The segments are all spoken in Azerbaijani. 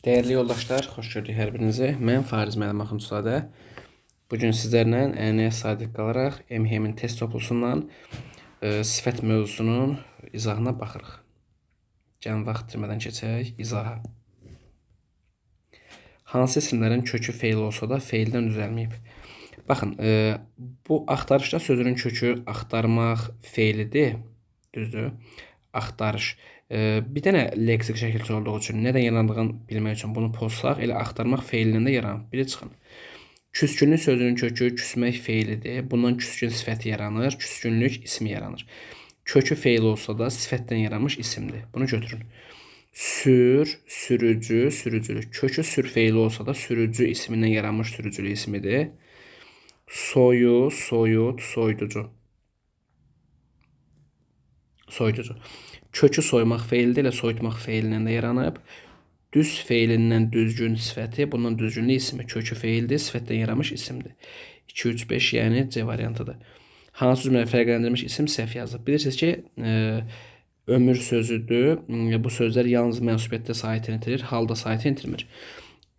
Dəyərli yoldaşlar, xoş gördük hər birinizi. Mən Fariz müəllim Axundzadə. Bu gün sizlərlə ənənəyə sadiq qalaraq MHM-in test toplusundan sifət mövzusunun izahına baxırıq. Gəlin vaxt itirmədən keçək izaha. Hansı isimlərin kökü feil olsa da feildən düzəlməyib? Baxın, bu axtarışda sözünün kökü axtarmaq feilidir. Düzdür? Axtarış. Bir dənə leksik şəkilçi olduğu üçün nədən yarandığını bilmək üçün bunu pozsaq, elə axtarmaq feilindən də yaranıb. Biri çıxın. Küskünlük sözünün kökü küsmək feilidir. Bundan küskün sifəti yaranır, küskünlük ismi yaranır. Kökü feil olsa da sifətdən yaranmış isimdir. Bunu götürün. Sür, sürücü, sürücülük. Kökü sür feili olsa da sürücü ismindən yaranmış sürücülük ismidir. Soyu, soyut, soyuducu. Soyuducu. Kökü soymaq feilidir, elə soyutmaq feilindən də yaranıb. Düz feilindən düzgün sifəti, bundan düzgünlük ismi kökü feildir, sifətdən yaranmış isimdir. 2, 3, 5, yəni C variantıdır. Hansı cümlədə fərqləndirilmiş isim səhv yazılıb? Bilirsiniz ki, ömür sözüdür. Bu sözlər yalnız mənsubiyyətdə sahiyətini itirir, halda sahiyətini itirmir.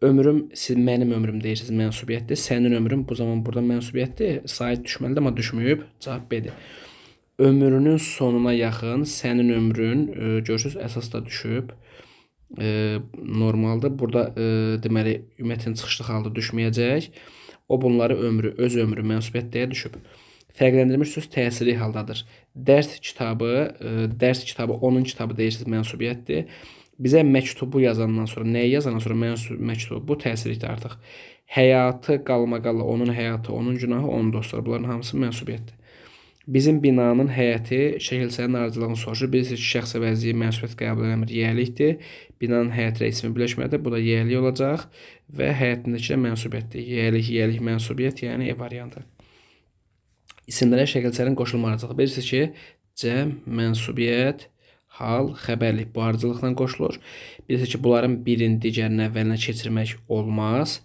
Ömrüm, siz mənim ömrüm deyirsiniz, mənsubiyyətdir. Sənin ömrün bu zaman burada mənsubiyyətdir. Sahiyət düşməlidir, amma düşməyib. Cavab B-dir. Ömrünün sonuna yaxın sənin ömrün, görürsünüz, əsas da düşüb. Normaldır. Burada deməli ümumiyyətlə çıxışlı halda düşməyəcək. O bunları ömrü, öz ömrü mənsubiyyət deyə düşüb. Fərqləndirilmiş söz təsirli haldadır. Dərs kitabı, dərs kitabı onun kitabı deyirsiniz, mənsubiyyətdir. Bizə məktubu yazandan sonra, nəyi yazandan sonra məktubu, bu təsirlikdir artıq. Həyatı, qalmaqalı, onun həyatı, onun günahı, onun dostları. Bunların hamısı mənsubiyyətdir. Bizim binanın həyəti şəkilçənin ardıcıllığını soruşur. Bilirsiniz ki, şəxs əvəzliyi mənsubiyyət qəbul eləmir, yiyəlikdir. Binanın həyəti ilə ismi birləşmədir. Bu da yiyəlik olacaq və həyətindəki də mənsubiyyətdir. Yiyəlik, yiyəlik, mənsubiyyət, yəni E variantı. İsimlərə şəkilçələrin qoşulma ardıcıllığı. Bilirsiniz ki, cəm, mənsubiyyət, hal, xəbərlik bu ardıcıllıqla qoşulur. Bilirsiniz ki, bunların birini digərinin əvvəlinə keçirmək olmaz.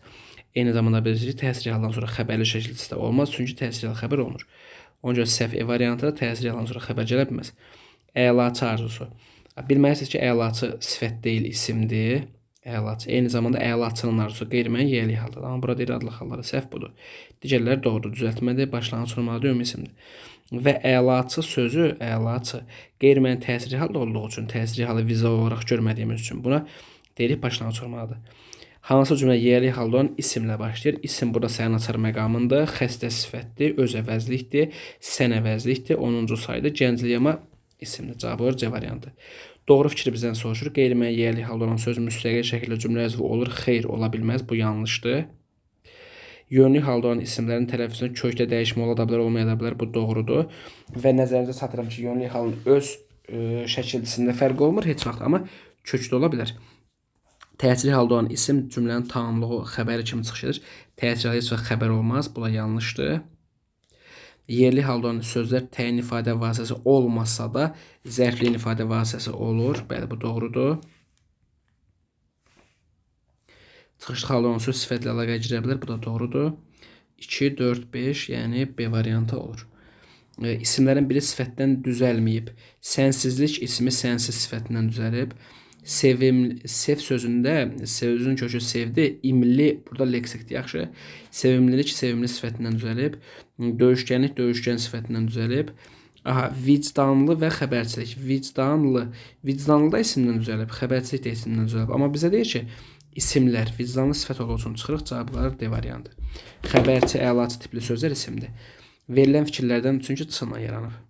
Eyni zamanda bilirsiniz ki, təsirli haldan sonra xəbərli şəkilçisi də olmaz. Çünki təsirli hal xəbər olmur. Ona görə səhv E variantı təsirli haldan sonra xəbər gələ bilməz. Əlaçı arzusu. Bilməlisiniz ki, əlaçı sifət deyil, isimdir. Əlaçı. Eyni zamanda əlaçının arzusu qeyri-müəyyən yiyəlik haldadır. Amma burada deyir adlıq halları. Səhv budur. Digərləri doğrudur. Düzəltmədir, başlanğıc olmalıdır, ümumi isimdir. Və əlaçı sözü, əlaçı qeyri-müəyyən təsirli halda olduğu üçün, təsirli halı vizual olaraq görmədiyimiz üçün buna deyirik başlanğıc olmalıdır. Hansı cümlə yiyəlik halda olan isimlə başlayır? İsim burada sənin açar məqamındır, xəstə sifətdir, öz əvəzlikdir, sən əvəzlikdir, 10-cu saydır, gənclik amma isimdir. Cavabı olur C variantı. Doğru fikri bizdən soruşur. Qeyri-müəyyən yiyəlik halda olan söz müstəqil şəkildə cümlə üzvü olur. Xeyr, ola bilməz. Bu yanlışdır. Yönlü halda olan isimlərin tələffüzündə kökdə dəyişmə ola da bilər, olmaya da bilər. Bu doğrudur. Və nəzərinizə çatdırıram ki, yönlü halın öz şəkilçisində fərq olmur heç vaxt, amma kökdə ola bilər. Təsirli halda olan isim cümlənin tamamlığı xəbəri kimi çıxış edir. Təsirli halda heç vaxt xəbər olmaz. Bu da yanlışdır. Yerli halda olan sözlər təyin ifadə vasitəsi olmasa da zərfliyin ifadə vasitəsi olur. Bəli, bu doğrudur. Çıxışlı halda olan söz sifətlə əlaqəyə girə bilər. Bu da doğrudur. 2, 4, 5, yəni B variantı olur. İsimlərin biri sifətdən düzəlməyib. Sənsizlik ismi sənsiz sifətindən düzəlib. Sevim, sev sözündə sözün kökü sevdi, imli burada leksikdir, yaxşı. Sevimlilik sevimli sifətindən düzəlib. Döyüşkənlik döyüşkən sifətindən düzəlib. Aha, vicdanlı və xəbərçilik. Vicdanlı. Vicdanlı da isimdən düzəlib, xəbərçilik də isimdən düzəlib. Amma bizə deyir ki, isimlər vicdanlı sifət olduğu üçün çıxırıq, cavabları D variantı. Xəbərçi, əlaçı tipli sözlər isimdir. Verilən fikirlərdən çünki ç-la yaranıb.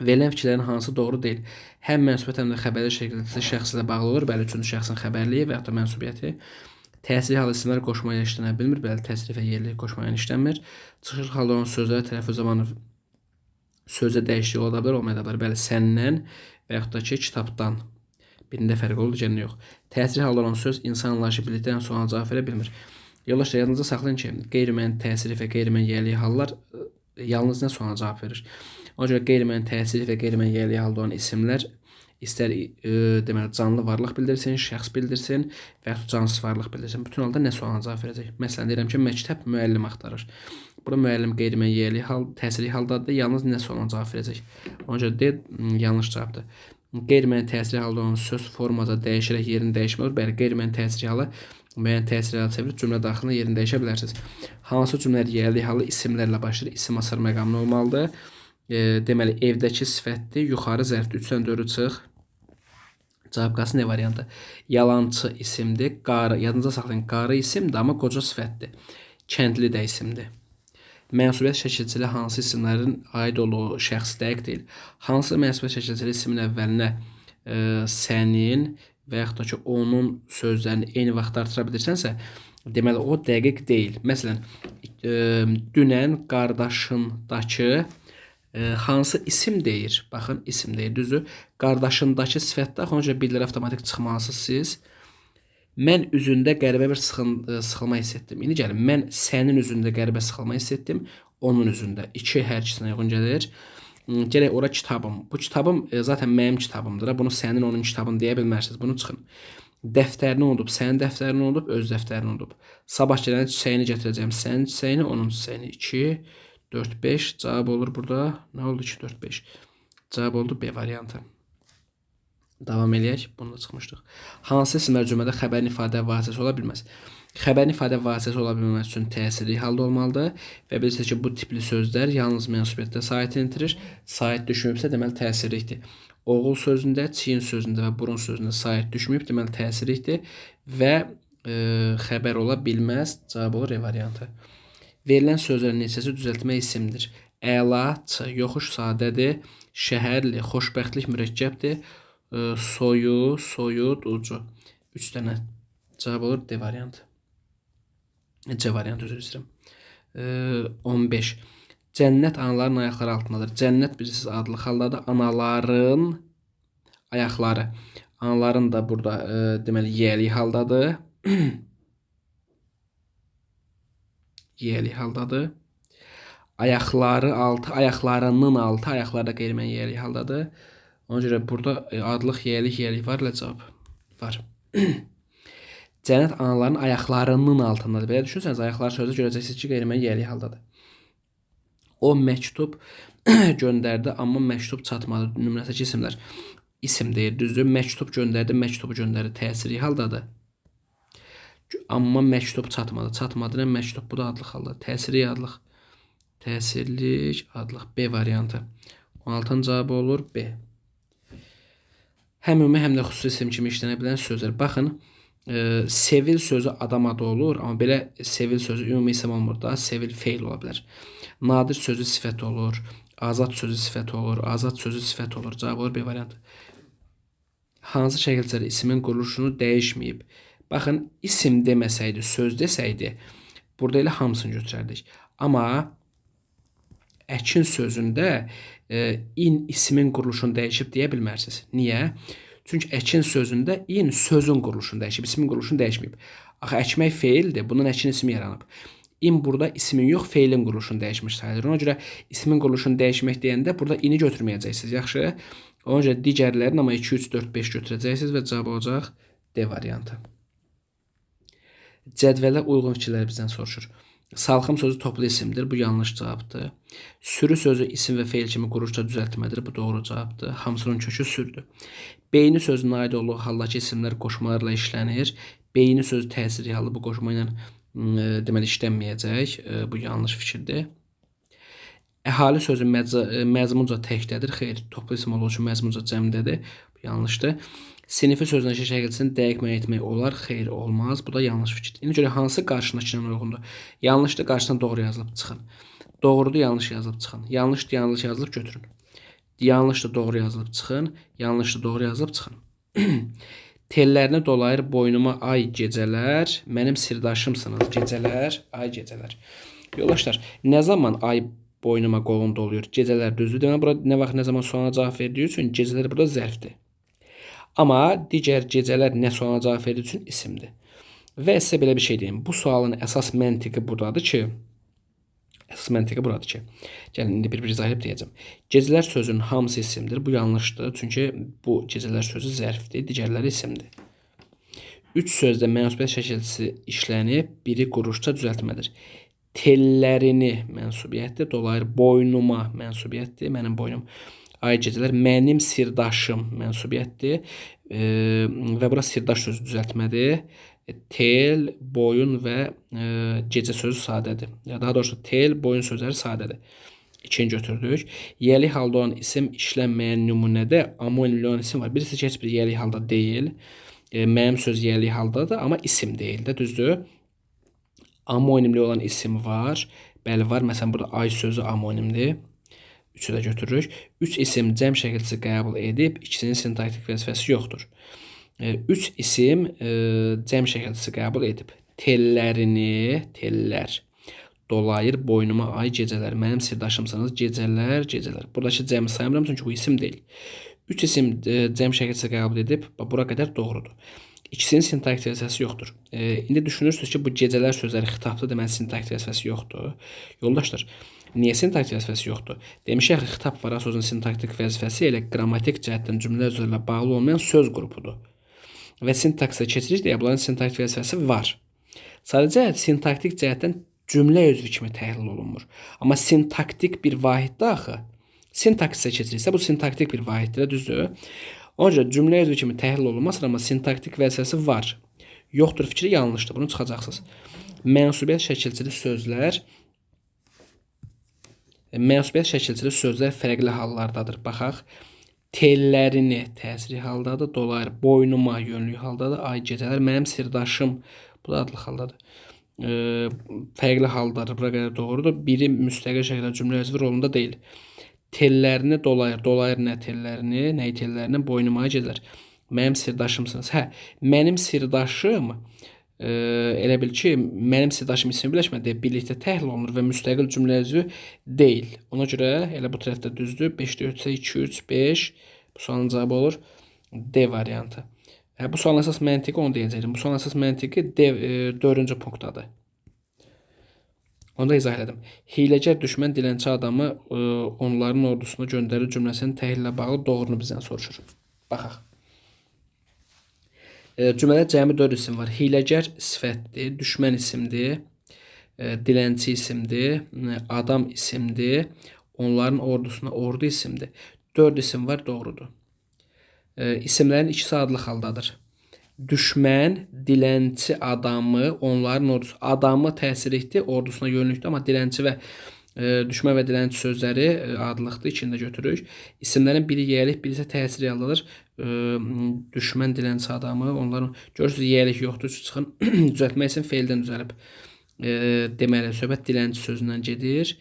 Verilən fikirlərin hansı doğru deyil? Həm mənsubiyyət, həm də xəbərli şəkildə şəxs ilə bağlı olur. Bəli, üçüncü şəxsin xəbərliyi və yaxud da mənsubiyyəti. Təsirli hal isimlər qoşma ilə işlənə bilmir. Bəli, təsirli və yerli qoşma ilə işlənmir. Çıxışlı halda olan sözlərə tələffüz zamanı sözdə dəyişiklik ola bilər, olmaya da bilər. Bəli, səndən və yaxud da ki, kitabdan. Birində fərq olur, digərində yox. Təsirli halda olan söz insan anlayışı bildikdən sonra cavab verə bilmir. Yoldaşlar, yadınızda saxlayın ki, qeyri-müəyyən təsirli və qeyri-müəyyən yiyəlik hallar yalnız nə suala cavab verir. Ona görə qeyri-müəyyən təsirli və qeyri-müəyyən yiyəlik halda olan isimlər istər deməli canlı varlıq bildirsin, şəxs bildirsin və yaxud cansız varlıq bildirsin. Bütün halda nə sualına cavab verəcək. Məsələn, deyirəm ki, məktəb müəllim axtarır. Burada müəllim qeyri-müəyyən yiyəlik hal, təsirli haldadır, yalnız nə sualına cavab verəcək. Ona görə D yanlış cavabdır. Qeyri-müəyyən təsirli halda olan söz formaca dəyişərək yerini dəyişmək olur. Bəli, qeyri-müəyyən təsirli halı müəyyən təsirli halı çevirib cümlə daxilində yerini dəyişə bilərsiniz. Hansı cümlələr yiyəli halı isimlərlə başlayır? İsim asar məqamlı olmalıdır. Deməli, evdəki sifətdir, yuxarı zərfdir. 3-dən 4-ü çıx. Cavab qalsın E variantı. Yalançı isimdir. Qarı, yadınıza saxlayın, qarı isimdir, amma qoca sifətdir. Kəndli də isimdir. Mənsubiyyət şəkilçili hansı isimlərin aid olduğu şəxs dəqiq deyil. Hansı mənsubiyyət şəkilçili ismin əvvəlinə sənin və yaxud da ki, onun sözlərini eyni vaxtda artıra bilirsənsə, deməli, o dəqiq deyil. Məsələn, dünən qardaşındakı hansı isim deyir? Baxın, isim deyir, düzdür. Qardaşındakı sifətdə, ona görə bilirlər avtomatik çıxmalısınız siz. Mən üzündə qəribə bir sıxılma hiss etdim. İndi gəlin, mən sənin üzündə qəribə sıxılma hiss etdim, onun üzündə. 2 hər ikisinə uyğun gəlir. Gələk ora kitabım. Bu kitabım zaten mənim kitabımdır. Bunu sənin, onun kitabın deyə bilmərsiniz. Bunu çıxın. Dəftərini unudub, sənin dəftərini unudub, öz dəftərini unudub. Sabah gələn çiçəyini gətirəcəm. Sənin çiçəyini, onun çiçəyini. 2, 4, 5. Cavab olur burada. Nə oldu? 2, 4, 5. Cavab oldu B variantı. Davam eləyək. Bunu da çıxmışdıq. Hansı isimlər cümlədə xəbərin ifadə vasitəsi ola bilməz? Xəbərin ifadə vasitəsi ola bilməməsi üçün təsirli halda olmalıdır və bilirsiniz ki, bu tipli sözlər yalnız mənsubiyyətdə sahitini itirir. Sahit düşməyibsə, deməli təsirlikdir. Oğul sözündə, çiyin sözündə və burun sözündə sahit düşməyib, deməli təsirlikdir və xəbər ola bilməz. Cavab olur E variantı. Verilən sözlərin neçəsi düzəltmə isimdir? Əla, ç, yoxuş sadədir, şəhərli, xoşbəxtlik mürəkkəbdir. Soyu, soyut, ucu. 3 dənə cavab olur D variantı. C variantı, üzr istəyirəm. 15. Cənnət anaların ayaqları altındadır. Cənnət bilirsiniz adlıq haldadır. Anaların ayaqları. Anaların da burada deməli yiyəlik haldadır. Yiyəlik haldadır. Ayaqları altı, ayaqlarının altı, ayaqları da qeyri-müəyyən yiyəlik haldadır. Ona görə burada adlıq, yiyəlik, yiyəlik var, elə cavab var. Cənnət anaların ayaqlarının altındadır. Belə düşünsəniz, ayaqları sözü görəcəksiniz ki, qeyri-müəyyən yiyəlik haldadır. O məktub göndərdi, amma məktub çatmadı. Nümunəsindəki isimlər isim deyir, düzdür. Məktub göndərdi, məktubu göndərdi, təsirli haldadır. Amma məktub çatmadı. Çatmadı, nə məktub? Bu da adlıq haldadır. Təsirli adlıq. Təsirlik adlıq. B variantı. 16-nın cavabı olur B. Həm ümumi, həm də xüsusi isim kimi işlənə bilən sözlər. Baxın, sevil sözü adam adı olur, amma belə sevil sözü ümumi isim olmur da, sevil feil ola bilər. Nadir sözü sifət olur, azad sözü sifət olur, azad sözü sifət olur. Cavab olur B variantı. Hansı şəkilçələr ismin quruluşunu dəyişməyib? Baxın, isim deməsəydi, söz desəydi, burada elə hamısını götürərdik. Amma əkin sözündə in ismin quruluşunu dəyişib deyə bilmərsiniz. Niyə? Çünki əkin sözündə in sözün quruluşunu dəyişib, ismin quruluşunu dəyişməyib. Axı əkmək feildir, bunun əkin ismi yaranıb. İn burada ismin yox, feilin quruluşunu dəyişmiş sayılır. Ona görə ismin quruluşunu dəyişmək deyəndə burada ini götürməyəcəksiniz. Yaxşı? Ona görə digərlərin amma 2, 3, 4, 5 götürəcəksiniz və cavab olacaq D variantı. Cədvələ uyğun fikirləri bizdən soruşur. Salxım sözü toplu isimdir. Bu yanlış cavabdır. Sürü sözü isim və feil kimi quruluşda düzəltmədir. Bu doğru cavabdır. Hamısının kökü sürdür. Beyni sözünə aid olduğu haldakı isimlər qoşmalarla işlənir. Beyni sözü təsirli halda bu qoşma ilə deməli işlənməyəcək. Bu yanlış fikirdir. Əhali sözü məzmunca təkdədir. Xeyr, toplu isim olduğu üçün məzmunca cəmdədir. Bu yanlışdır. Sinifi sözünə şəkilçisini dəqiq müəyyən etmək olar. Xeyr, olmaz. Bu da yanlış fikirdir. İndi görək hansı qarşındakına uyğundur. Yanlışdır, qarşısına doğru yazılıb çıxın. Doğrudur, yanlış yazılıb çıxın. Yanlışdır, yanlış yazılıb götürün. Yanlışdır, doğru yazılıb çıxın. Yanlışdır, doğru yazılıb çıxın. Tellərini dolayır boynuma ay gecələr. Mənim sirdaşımsınız gecələr, ay gecələr. Yoldaşlar, nə zaman ay boynuma qolun dolayır? Gecələr düzdür. Deməli, bura nə vaxt, nə zaman sualına cavab verdiyi üçün gecələr burada zərfdir. Amma digər gecələr nə sualına cavab verdiyi üçün isimdir. Və sizə belə bir şey deyim. Bu sualın əsas məntiqi buradadır ki, gəlin indi bir-bir izah edib deyəcəm. Gecələr sözünün hamısı isimdir. Bu yanlışdır. Çünki bu gecələr sözü zərfdir, digərləri isimdir. 3 sözdə mənsubiyyət şəkilçisi işlənib, biri quruluşda düzəltmədir. Tellərini mənsubiyyətdir, dolayır boynuma mənsubiyyətdir, mənim boynum. Ay gecələr mənim sirdaşım mənsubiyyətdir. Və bura sirdaş sözü düzəltmədir. Tel, boyun və gecə sözü sadədir. Ya daha doğrusu tel, boyun sözləri sadədir. İkini götürdük. Yəli halda olan isim işlənməyən nümunədə amonimli olan isim var. Birisi ki, heç bir yəli halda deyil. Mənim söz yəli haldadır, amma isim deyil də, düzdür? Amonimli olan isim var. Bəli, var. Məsələn, burada ay sözü amonimdir. Üçü də götürürük. Üç isim cəm şəkilçisi qəbul edib, ikisinin sintaktik vəzifəsi yoxdur. Üç isim cəm şəkilçisi qəbul edib. Tellərini, tellər dolayır boynuma ay gecələr. Mənim sirdaşımsınız. Gecələr, gecələr. Buradakı cəmi saymıram, çünki bu isim deyil. Üç isim cəm şəkilçisi qəbul edib. Bura qədər doğrudur. İkisinin sintaktik vəzifəsi yoxdur. İndi düşünürsünüz ki, bu gecələr sözləri xitabdır, deməli sintaktik vəzifəsi yoxdur. Yoldaşlar, niyə sintaktik vəzifəsi yoxdur? Demişik ki, xitab var sözün sintaktik vəzifəsi elə qrammatik cəhətdən cümlə üzvləri ilə bağlı olmayan söz qrupudur. Və sintaksə keçirik deyə bunların sintaktik vəzifəsi var. Sadəcə sintaktik cəhətdən cümlə üzvü kimi təhlil olunmur. Amma sintaktik bir vahiddir axı. Sintaksə keçiriksə bu sintaktik bir vahiddir, düzdür? Ona görə cümlə üzvü kimi təhlil olunmaz, amma sintaktik vəzifəsi var. Yoxdur fikri yanlışdır. Bunu çıxacaqsınız. Mənsubiyyət şəkilçili sözlər Mənsubiyyət şəkilçili sözlər fərqli hallardadır. Baxaq. Tellərini təsiri haldadır, dolayır boynuma yönlü haldadır, ay gecələr mənim sirdaşım, bu da adlıq haldadır. Fərqli haldadır, bura qədər doğrudur. Biri müstəqil şəkildə cümlə üzvü rolunda deyil. Tellərini dolayır, dolayır nə tellərini, nəyi tellərini, boynuma gecələr. Mənim sirdaşımsınız. Hə, mənim sirdaşım elə bil ki, mənim sirdaşım ismi birləşmədi, birlikdə təhlil olunur və müstəqil cümlə üzvü deyil. Ona görə elə bu tərəfdə düzdür. 5-də 3-ə 2, 3, 5. Bu sualın cavabı olur D variantı. Hə, bu sualın əsas məntiqi onu deyəcəkdim. Bu sualın əsas məntiqi D, 4-cü punktdadır. Onu da izah elədim. Hiyləgər düşmən dilənçi adamı onların ordusuna göndərir cümləsinin təhlillə bağlı doğrunu bizdən soruşur. Baxaq. Cümlədə cəmi 4 isim var. Hiyləgər sifətdir, düşmən isimdir, dilənçi isimdir, adam isimdir, onların ordusuna ordu isimdir. 4 isim var, doğrudur. İsimlərin ikisi adlıq haldadır. Düşmən, dilənçi adamı, onların ordusu. Adamı təsirlikdir, ordusuna yönlükdür, amma dilənçi və düşmən və dilənçi sözləri adlıqdır, ikini də götürürük. İsimlərin biri yəlik, biri isə təsirli haldadır. Düşmən, dilənçi adamı, onların görürsünüz yəlik yoxdur, çıxın. Düzəltmək üçün feildən düzəlib. Deməli, söhbət dilənçi sözündən gedir.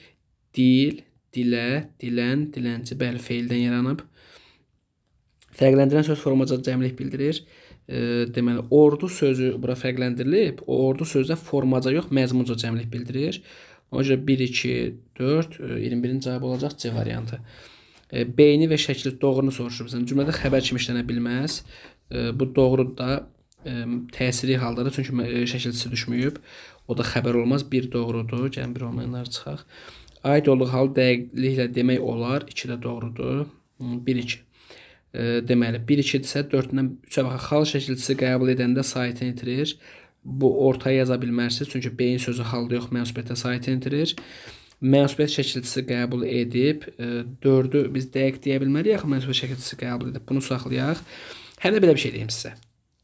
Dil, dilə, dilən, dilənçi, bəli, feildən yaranıb. Fərqləndirən söz formaca cəmlik bildirir. Deməli, ordu sözü bura fərqləndirilib. O ordu sözü də formaca yox, məzmunca cəmlik bildirir. Ona görə 1, 2, 4, 21-in cavabı olacaq C variantı. Beyni və şəkli doğrunu soruşur bizdən. Cümlədə xəbər kimi işlənə bilməz. Bu doğru da təsirli haldadır. Çünki şəkilçisi düşməyib. O da xəbər olmaz. 1 doğrudur. Gəlin bir olmayanları çıxaq. Aid olduğu hal dəqiqliklə demək olar. 2 də doğrudur. 1, 2. Deməli, 1, 2-dirsə 4-dən 3-ə baxaq. Xal şəkilçisi qəbul edəndə saytını itirir. Bu ortaya yaza bilmərsiniz. Çünki beyin sözü halda yox, mənsubiyyətə saytını itirir. Mənsubiyyət şəkilçisi qəbul edib. 4-ü biz dəqiq deyə bilmərik. Axı mənsubiyyət şəkilçisi qəbul edib. Bunu saxlayaq. Həm də belə bir şey deyim sizə.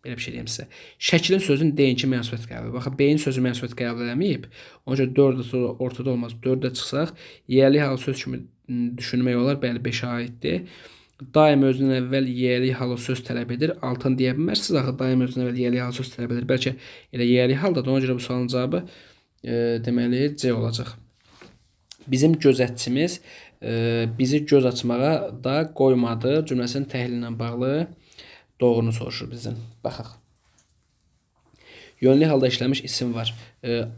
Belə bir şey deyim sizə. Şəklin sözünü deyin ki, mənsubiyyət qəbul edib. Baxın, beyin sözü mənsubiyyət qəbul eləməyib. Ona görə 4 də ortada olmaz. 4-də çıxsaq, yiyəli hal söz kimi düşünmək olar. Bəli, 5-ə aiddir. Daim özündən əvvəl yiyəli halı söz tələb edir. Altın deyə bilmərsiniz axı, daim özündən əvvəl yiyəli halı söz tələb edir. Bəlkə elə yiyəli haldadır. Ona görə bu sualın cavabı deməli C olacaq. Bizim gözətçimiz bizi göz açmağa da qoymadı cümləsinin təhlili ilə bağlı doğrunu soruşur bizdən. Baxaq. Yönlü halda işləmiş isim var.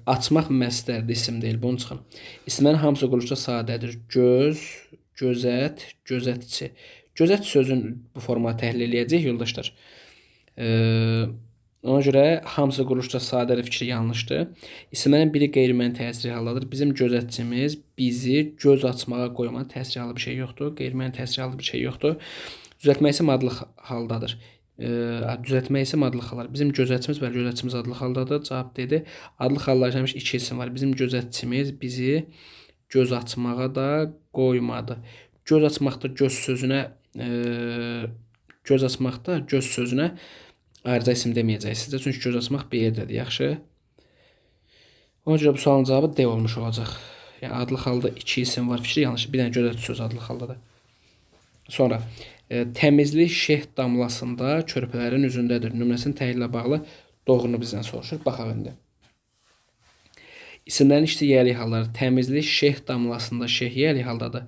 Açmaq məsdərdir, isim deyil. Bunu çıxın. İsimlərin hamısı quruluşda sadədir. Göz, gözət, gözətçi. Gözət sözün bu formada təhlil eləyəcəyik yoldaşlar. Ona görə hamısı quruluşda sadədir fikri yanlışdır. İsimlərin biri qeyri-müəyyən təsirli haldadır. Bizim gözətçimiz bizi göz açmağa qoymadı. Təsirli halda bir şey yoxdur. Qeyri-müəyyən təsirli halda bir şey yoxdur. Düzəltmək isə adlıq haldadır. Düzəltmək isə adlıq hallar. Bizim gözətçimiz, bəli, gözətçimiz adlıq haldadır. Cavab dedi. Adlıq halda işləmiş iki isim var. Bizim gözətçimiz bizi göz açmağa da qoymadı. Göz açmaqda göz sözünə göz açmaqda göz sözünə ayrıca isim deməyəcəksiniz də. Çünki göz açmaq bir yerdədir. Yaxşı. Ona görə bu sualın cavabı D olmuş olacaq. Yəni adlıq halda 2 isim var. Fikri yanlış. Bir dənə göz aç söz adlıq haldadır. Sonra təmizlik şeh damlasında körpələrin üzündədir. Nümrəsinin təhlili ilə bağlı doğrunu bizdən soruşur. Baxaq indi. İsimlərin işçi yiyəlik halları. Təmizlik şeh damlasında şeh yiyəlik haldadır.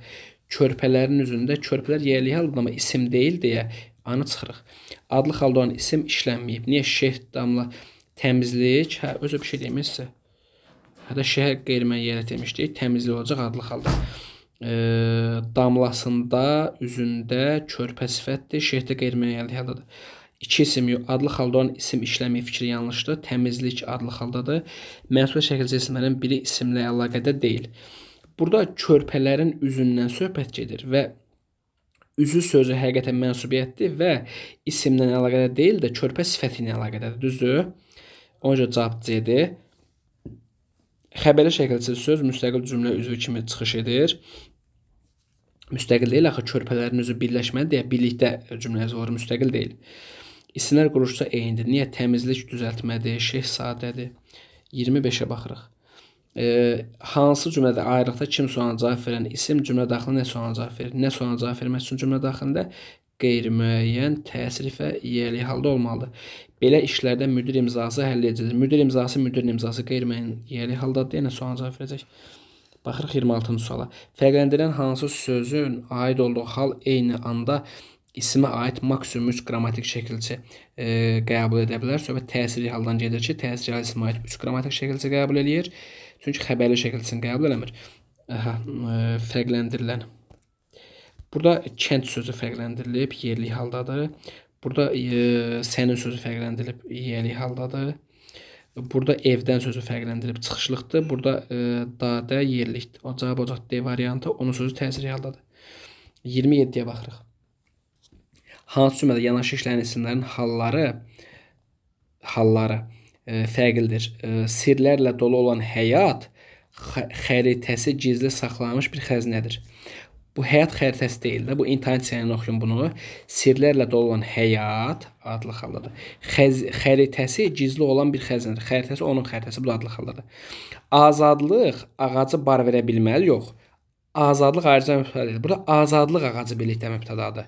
Körpələrin üzündə körpələr yiyəlik haldadır, amma isim deyil deyə anı çıxırıq. Adlıq halda olan isim işlənməyib. Niyə şeh damla təmizlik? Hə, özü bir şey deyim sizə. Hətta şehə qeyri-müəyyən demişdik. Təmizlik olacaq adlıq halda. Damlasında, üzündə körpə sifətdir. Şehdə qeyri-müəyyənlik haldadır. İki isim yox, adlıq halda olan isim işləməyib fikri yanlışdır. Təmizlik adlıq haldadır. Mənsubiyyət şəkilçi isimlərin biri isimlə əlaqədə deyil. Burada körpələrin üzündən söhbət gedir və üzü sözü həqiqətən mənsubiyyətdir və isimlə əlaqədə deyil də körpə sifəti ilə əlaqədədir. Düzdür? Ona görə cavab C-dir. Xəbərli şəkilçi söz müstəqil cümlə üzvü kimi çıxış edir. Müstəqil deyil, axı körpələrin üzü birləşməli deyə birlikdə cümlə üzvü olur, müstəqil deyil. İsimlər quruluşda eynidir. Niyə? Təmizlik düzəltmədir, şehzadədir. 25-ə baxırıq. Hansı cümlədə ayrılıqda kim sualına cavab verən isim cümlə daxilində nə sualına cavab verir? Nə sualına cavab vermək üçün cümlə daxilində qeyri-müəyyən, təsirli və yiyəli halda olmalıdır. Belə işlərdə müdir imzası həll edilir. Müdir imzası, müdirin imzası qeyri-müəyyən yiyəli haldadır deyə nə sualına cavab verəcək? Baxırıq 26-cı suala. Fərqləndirilən hansı sözün aid olduğu hal eyni anda isimə aid maksimum 3 qrammatik şəkilçi qəbul edə bilər. Söhbət təsirli haldan gedir ki, təsirli hal isimə aid 3 qrammatik şəkilçi qəbul eləyir. Çünki xəbərli şəkilçisini qəbul eləmir. Aha, fərqləndirilən. Burada kənd sözü fərqləndirilib, yerli haldadır. Burada sənin sözü fərqləndirilib, yerli haldadır. Burada evdən sözü fərqləndirilib, çıxışlıqdır. Burada dadə yerlikdir. O cavab olacaq D variantı. Onun sözü təsirli haldadır. 27-yə baxırıq. Hansı cümlədə yanaşı işləyən isimlərin halları fərqlidir? Sirlərlə dolu olan həyat xəritəsi gizli saxlanmış bir xəzinədir. Bu həyat xəritəsi deyil də, bu intonasiya ilə oxuyun bunu. Sirlərlə dolu olan həyat adlıq haldadır. Xəritəsi gizli olan bir xəzinədir. Xəritəsi onun xəritəsi, bu da adlıq haldadır. Azadlıq ağacı bar verə bilməli, yox. Azadlıq ayrıca mübtəda deyil. Burada azadlıq ağacı birlikdə mübtədadır.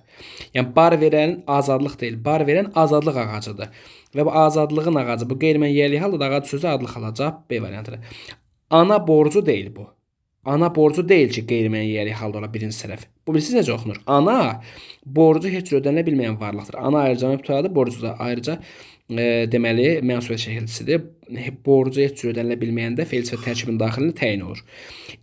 Yəni bar verən azadlıq deyil, bar verən azadlıq ağacıdır. Və bu azadlığın ağacı, bu qeyri-müəyyənlik halda ağac sözü adlıq halda. Cavab B variantıdır. Ana borcu deyil bu. Ana borcu deyil ki, qeyri-müəyyənlik halda ola birinci tərəf. Bu bilirsiniz necə oxunur? Ana borcu heç cür ödənilə bilməyən varlıqdır. Ana ayrıca mübtədadır, borcu da ayrıca deməli mənsubiyyət şəkilçisidir. Borcu heç cür ödənilə bilməyəndə fe'l sifət tərkibinin daxilində təyin olur.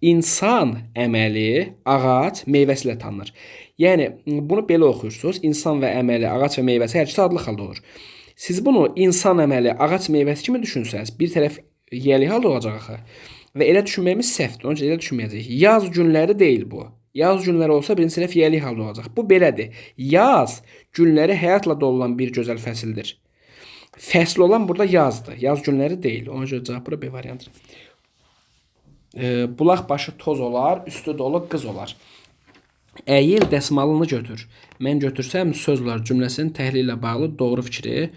İnsan əməli ağac meyvəsi ilə tanınır. Yəni bunu belə oxuyursunuz. İnsan və əməli, ağac və meyvəsi hər ikisi adlıq halda olur. Siz bunu insan əməli, ağac meyvəsi kimi düşünsəniz, bir tərəf yiyəli halda olacaq axı. Və elə düşünməyimiz səhvdir. Onun üçün elə düşünməyəcəyik. Yaz günləri deyil bu. Yaz günləri olsa birinci tərəf yiyəli halda olacaq. Bu belədir. Yaz günləri həyatla dolu olan bir gözəl fəsildir. Fəsl olan burada yazdır. Yaz günləri deyil. Ona görə cavab bura B variantıdır. Bulaq başı toz olar, üstü dolu qız olar. Əyil dəsmalını götür. Mən götürsəm söz olar cümləsinin təhlili ilə bağlı doğru fikri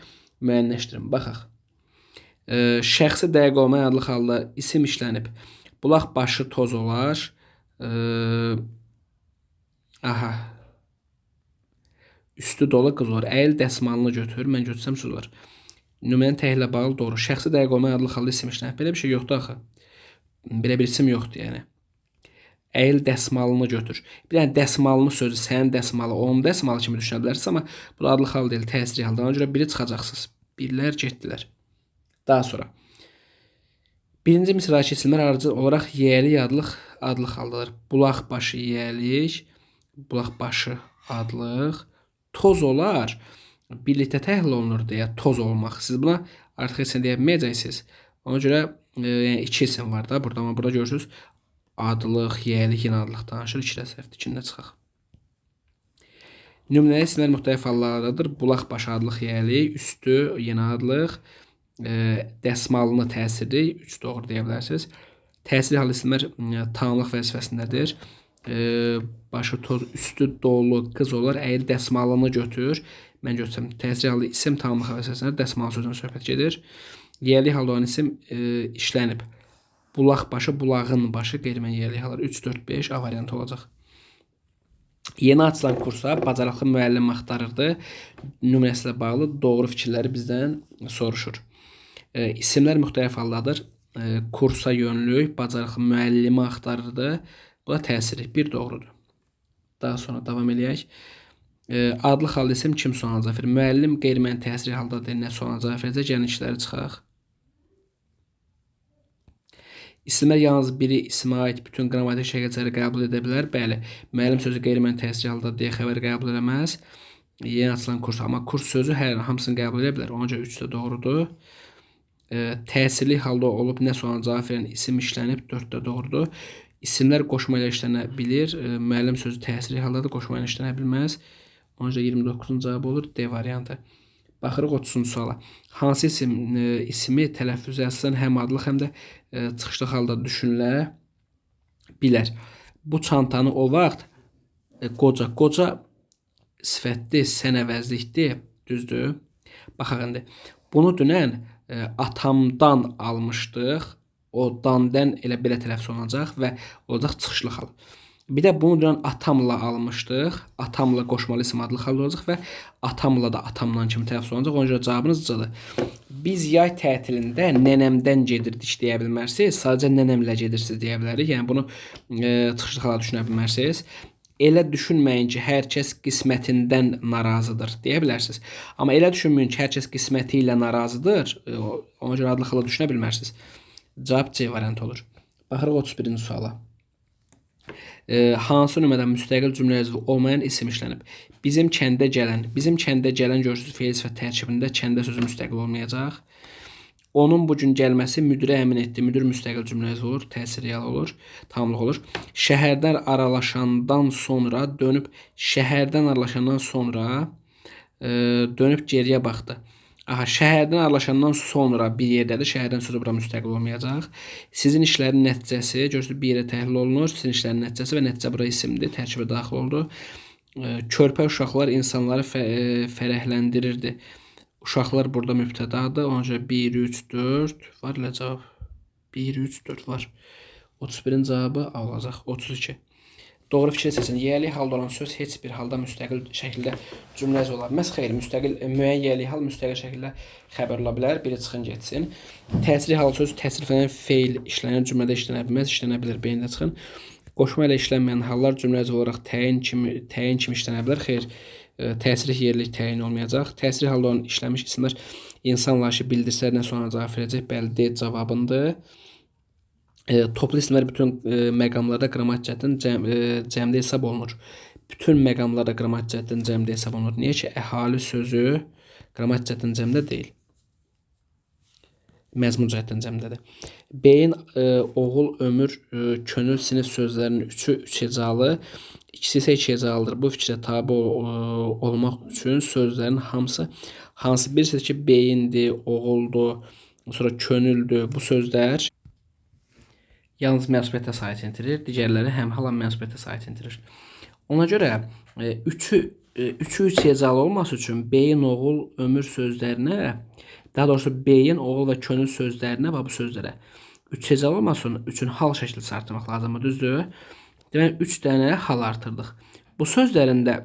müəyyənləşdirin. Baxaq. Şəxsi dəqiq olmayan adlıq halda isim işlənib. Bulaq başı toz olar. Aha. Üstü dolu qız olar. Əyil dəsmalını götür. Mən götürsəm söz olar. Nümunənin təhlili ilə bağlı doğru. Şəxsi dəqiq olmayan adlıq halda isim işlənib. Belə bir şey yoxdur axı. Belə bir isim yoxdur yəni. Əyil dəsmalını götür. Bir dənə dəsmalını sözü sənin dəsmalı, onun dəsmalı kimi düşünə bilərsiniz, amma bu da adlıq hal deyil, təsirli halda. Ona görə biri çıxacaqsınız. Birlər getdilər. Daha sonra. Birinci misradakı isimlər ardıcıl olaraq yiyəli adlıq haldadır. Bulaq başı yiyəlik, bulaq başı adlıq, toz olar. Birlikdə təhlil olunur deyə toz olmaq. Siz buna artıq heç nə deyə bilməyəcəksiniz. Ona görə yəni iki isim var da burada, amma burada görürsünüz adlıq, yiyəlik, yenə adlıq danışır. İki də səhvdir, ikində çıxaq. Nümunəli isimlər müxtəlif hallardadır. Bulaq başı adlıq, yiyəlik, üstü yenə adlıq, dəsmalını təsirli, 3 doğru deyə bilərsiniz. Təsirli hal isimlər tamlıq vəzifəsindədir. Başı toz, üstü dolu qız olar. Əyil dəsmalını götür. Mən götürsəm təsir halda isim tamamlıq xəbər dəsmal sözünə söhbət gedir. Yiyəlik halda olan isim işlənib. Bulaq başı, bulağın başı qeyri-müəyyən yiyəlik hallar 3, 4, 5 A variantı olacaq. Yeni açılan kursa bacarıqlı müəllim axtarırdı. Nümunəsi ilə bağlı doğru fikirləri bizdən soruşur. İsimlər müxtəlif haldadır. Kursa yönlük, bacarıqlı müəllimi axtarırdı. Bu da təsirli. Bir doğrudur. Daha sonra davam eləyək. Adlı halda isim kim sualına cavab verir? Müəllim qeyri-müəyyən təsirli haldadır. Nə sualına cavab verəcək? Gəlin işləri çıxaq. İsimlər yalnız biri isimə aid bütün qrammatik şəkilləri qəbul edə bilər. Bəli, müəllim sözü qeyri-müəyyən təsirli halda deyə xəbər qəbul eləməz. Yeni açılan kurs, amma kurs sözü hər hamısını qəbul edə bilər. Ona görə 3 də doğrudur. Təsirli halda olub nə sualına cavab verən isim işlənib, 4 də doğrudur. İsimlər qoşma ilə işlənə bilir. Müəllim sözü təsirli haldadır, qoşma ilə işlənə bilməz. Ona görə 29-un cavabı olur D variantı. Baxırıq 30-cu suala. Hansı isim ismi tələffüzə əsasən həm adlıq, həm də çıxışlı halda düşünülə bilər. Bu çantanı o vaxt qoca sifətdir, sən əvəzlikdir, düzdür? Baxaq indi. Bunu dünən atamdan almışdıq. O dandan elə belə tələffüz olunacaq və olacaq çıxışlı hal. Bir də bunu dünən atamla almışdıq. Atamla qoşmalı isim adlı hal olacaq və atamla da atamdan kimi tələffüz olunacaq. Ona görə cavabınız C-dır. Biz yay tətilində nənəmdən gedirdik deyə bilmərsiniz. Sadəcə nənəmlə gedirsiniz deyə bilərik. Yəni bunu çıxışlı hala düşünə bilmərsiniz. Elə düşünməyin ki, hər kəs qismətindən narazıdır deyə bilərsiniz. Amma elə düşünməyin ki, hər kəs qisməti ilə narazıdır. Ona görə adlı hala düşünə bilmərsiniz. Cavab C variantı olur. Baxırıq 31-ci suala. Hansı növdən müstəqil cümlə üzvü olmayan isim işlənib? Bizim kəndə gələn, bizim kəndə gələn görürsünüz feil sifət tərkibində kəndə sözü müstəqil olmayacaq. Onun bu gün gəlməsi müdirə əmin etdi. Müdir müstəqil cümlə üzvü olur, təsir real olur, tamamlıq olur. Şəhərdən aralaşandan sonra dönüb, şəhərdən aralaşandan sonra dönüb geriyə baxdı. Aha, şəhərdən aralaşandan sonra bir yerdədir. Şəhərdən sözü bura müstəqil olmayacaq. Sizin işlərin nəticəsi, görürsünüz bir yerə təhlil olunur. Sizin işlərin nəticəsi və nəticə bura isimdir, tərkibə daxil oldu. Körpə uşaqlar insanları fərəhləndirirdi. Uşaqlar burada mübtədadır. Ona görə 1, 3, 4 var elə cavab. 1, 3, 4 var. 31-in cavabı A olacaq. 32. Doğru fikri seçin. Yiyəlik halda olan söz heç bir halda müstəqil şəkildə cümlə üzvü ola bilməz. Xeyr, müstəqil müəyyən yiyəlik hal müstəqil şəkildə xəbər ola bilər. Biri çıxın getsin. Təsirli hal sözü təsirlənən feil işlənən cümlədə işlənə bilməz, işlənə bilər. Beyində çıxın. Qoşma ilə işlənməyən hallar cümlə üzvü olaraq təyin kimi işlənə bilər. Xeyr, təsirli yerlik təyin olmayacaq. Təsirli halda olan işlənmiş isimlər insanla işi bildirsələr nə sualına cavab verəcək? Bəli, D cavabındır. Toplu isimlər bütün məqamlarda qrammatik cəhətdən cəmdə hesab olunur. Bütün məqamlarda qrammatik cəhətdən cəmdə hesab olunur. Niyə ki, əhali sözü qrammatik cəhətdən cəmdə deyil. Məzmun cəhətdən cəmdədir. Beyin, oğul, ömür, könül, sinif sözlərinin üçü üç hecalı, ikisi isə iki hecalıdır. Bu fikrə tabe olmaq üçün sözlərin hamısı, hansı bilirsiniz ki, beyindir, oğuldur, sonra könüldür, bu sözlər yalnız mənsubiyyətə sahib itirir, digərləri həm hala mənsubiyyətə sahib itirir. Ona görə üçü üç hecalı olması üçün beyin, oğul, ömür sözlərinə, daha doğrusu beyin, oğul və könül sözlərinə və bu sözlərə üç hecalı olması üçün hal şəkilsi artırmaq lazımdır, düzdür? Deməli, 3 dənə hal artırdıq. Bu sözlərin də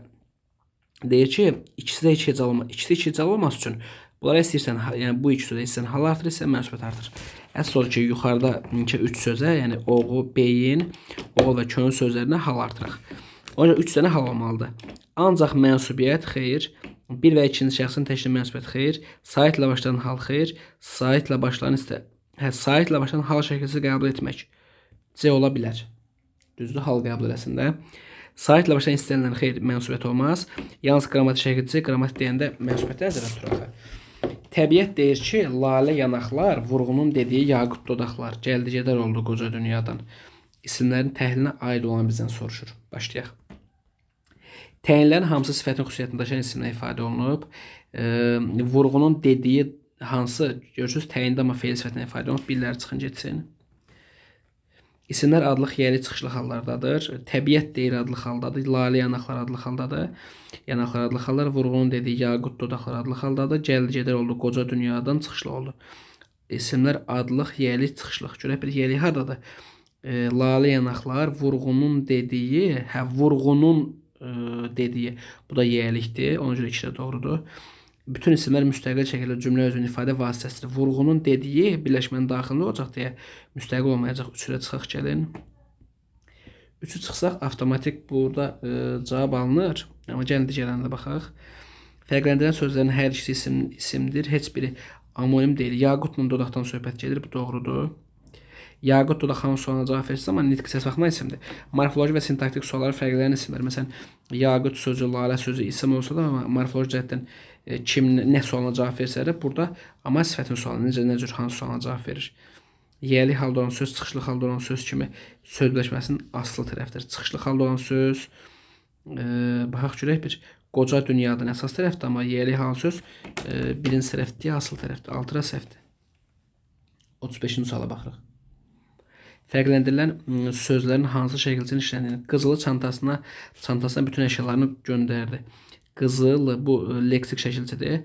deyir ki, ikisi də iki hecalı olma, ikisi iki hecalı olması üçün bunlara istəyirsən, yəni bu iki sözə istəyirsən hal artır, istəyirsən mənsubiyyət artır. Əsl odur ki, yuxarıda 3 sözə, yəni oğul, beyin, oğul və könül sözlərinə hal artıraq. Ona görə 3 dənə hal olmalıdır. Ancaq mənsubiyyət xeyir, bir və ikinci şəxsin təşkili mənsubiyyət xeyir, saitlə başlayan hal xeyir, saitlə başlayan saitlə başlayan hal şəkilsi qəbul etmək C ola bilər. Düzdür, hal qəbul eləsin də. Saitlə başlayan istənilən xeyir, mənsubiyyət olmaz. Yalnız qrammatik şəkilsi, qrammatik deyəndə mənsubiyyətə nəzərdə tuturaq. Təbiət deyir ki, lalə yanaqlar, vurğunun dediyi yaqut dodaqlar, gəldi gedər oldu qoca dünyadan. İsimlərin təhlilinə aid olan bizdən soruşur. Başlayaq. Təyinlərin hamısı sifətin xüsusiyyətini daşıyan isimlə ifadə olunub. Vurğunun dediyi hansı, görürsünüz, təyində amma feil sifətinə ifadə olunub. Birləri çıxın getsin. İsimlər adlıq yiyəli çıxışlı hallardadır. Təbiət deyir adlıq haldadır. Lalə yanaqlar adlıq haldadır. Yanaqlar adlıq hallar. Vurğunun dediyi yaqut dodaqlar adlıq haldadır. Gəldi gedər oldu qoca dünyadan çıxışlı oldu. İsimlər adlıq yiyəli çıxışlıq. Görək bir yiyəli hardadır? Lalə yanaqlar vurğunun dediyi, hə vurğunun dediyi. Bu da yiyəlikdir. Ona görə ikisi də doğrudur. Bütün isimlər müstəqil şəkildə cümlə özünün ifadə vasitəsidir. Vurğunun dediyi birləşmənin daxilində olacaq deyə müstəqil olmayacaq. 3-ə çıxaq gəlin. 3-ü çıxsaq avtomatik burada cavab alınır. Amma gəlin digərlərinə baxaq. Fərqləndirən sözlərin hər ikisi isimdir. Heç biri amonim deyil. Yaqutla dodaqdan söhbət gedir. Bu doğrudur. Yaqut dodaq hansı sualına cavab verirsə, amma nitq səs baxma isimdir. Morfoloji və sintaktik sualları fərqlənən isimlər. Məsələn, yaqut sözü, lalə sözü isim olsa da, amma morfoloji cəhətdən kim nə sualına cavab versə də burada amma sifətin sualına necə, nə cür hansı sualına cavab verir. Yiyəli halda olan söz, çıxışlı halda olan söz kimi söz birləşməsinin asılı tərəfdir. Çıxışlı halda olan söz, baxaq görək bir qoca dünyadan əsas tərəfdir, amma yiyəli hal söz birinci tərəfdir, asılı tərəfdir, altıra səhvdir. 35-ci suala baxırıq. Fərqləndirilən sözlərin hansı şəkilçinin işləndiyini. Qızılı çantasına bütün əşyalarını göndərdi. Qızılı, bu leksik şəkilçidir.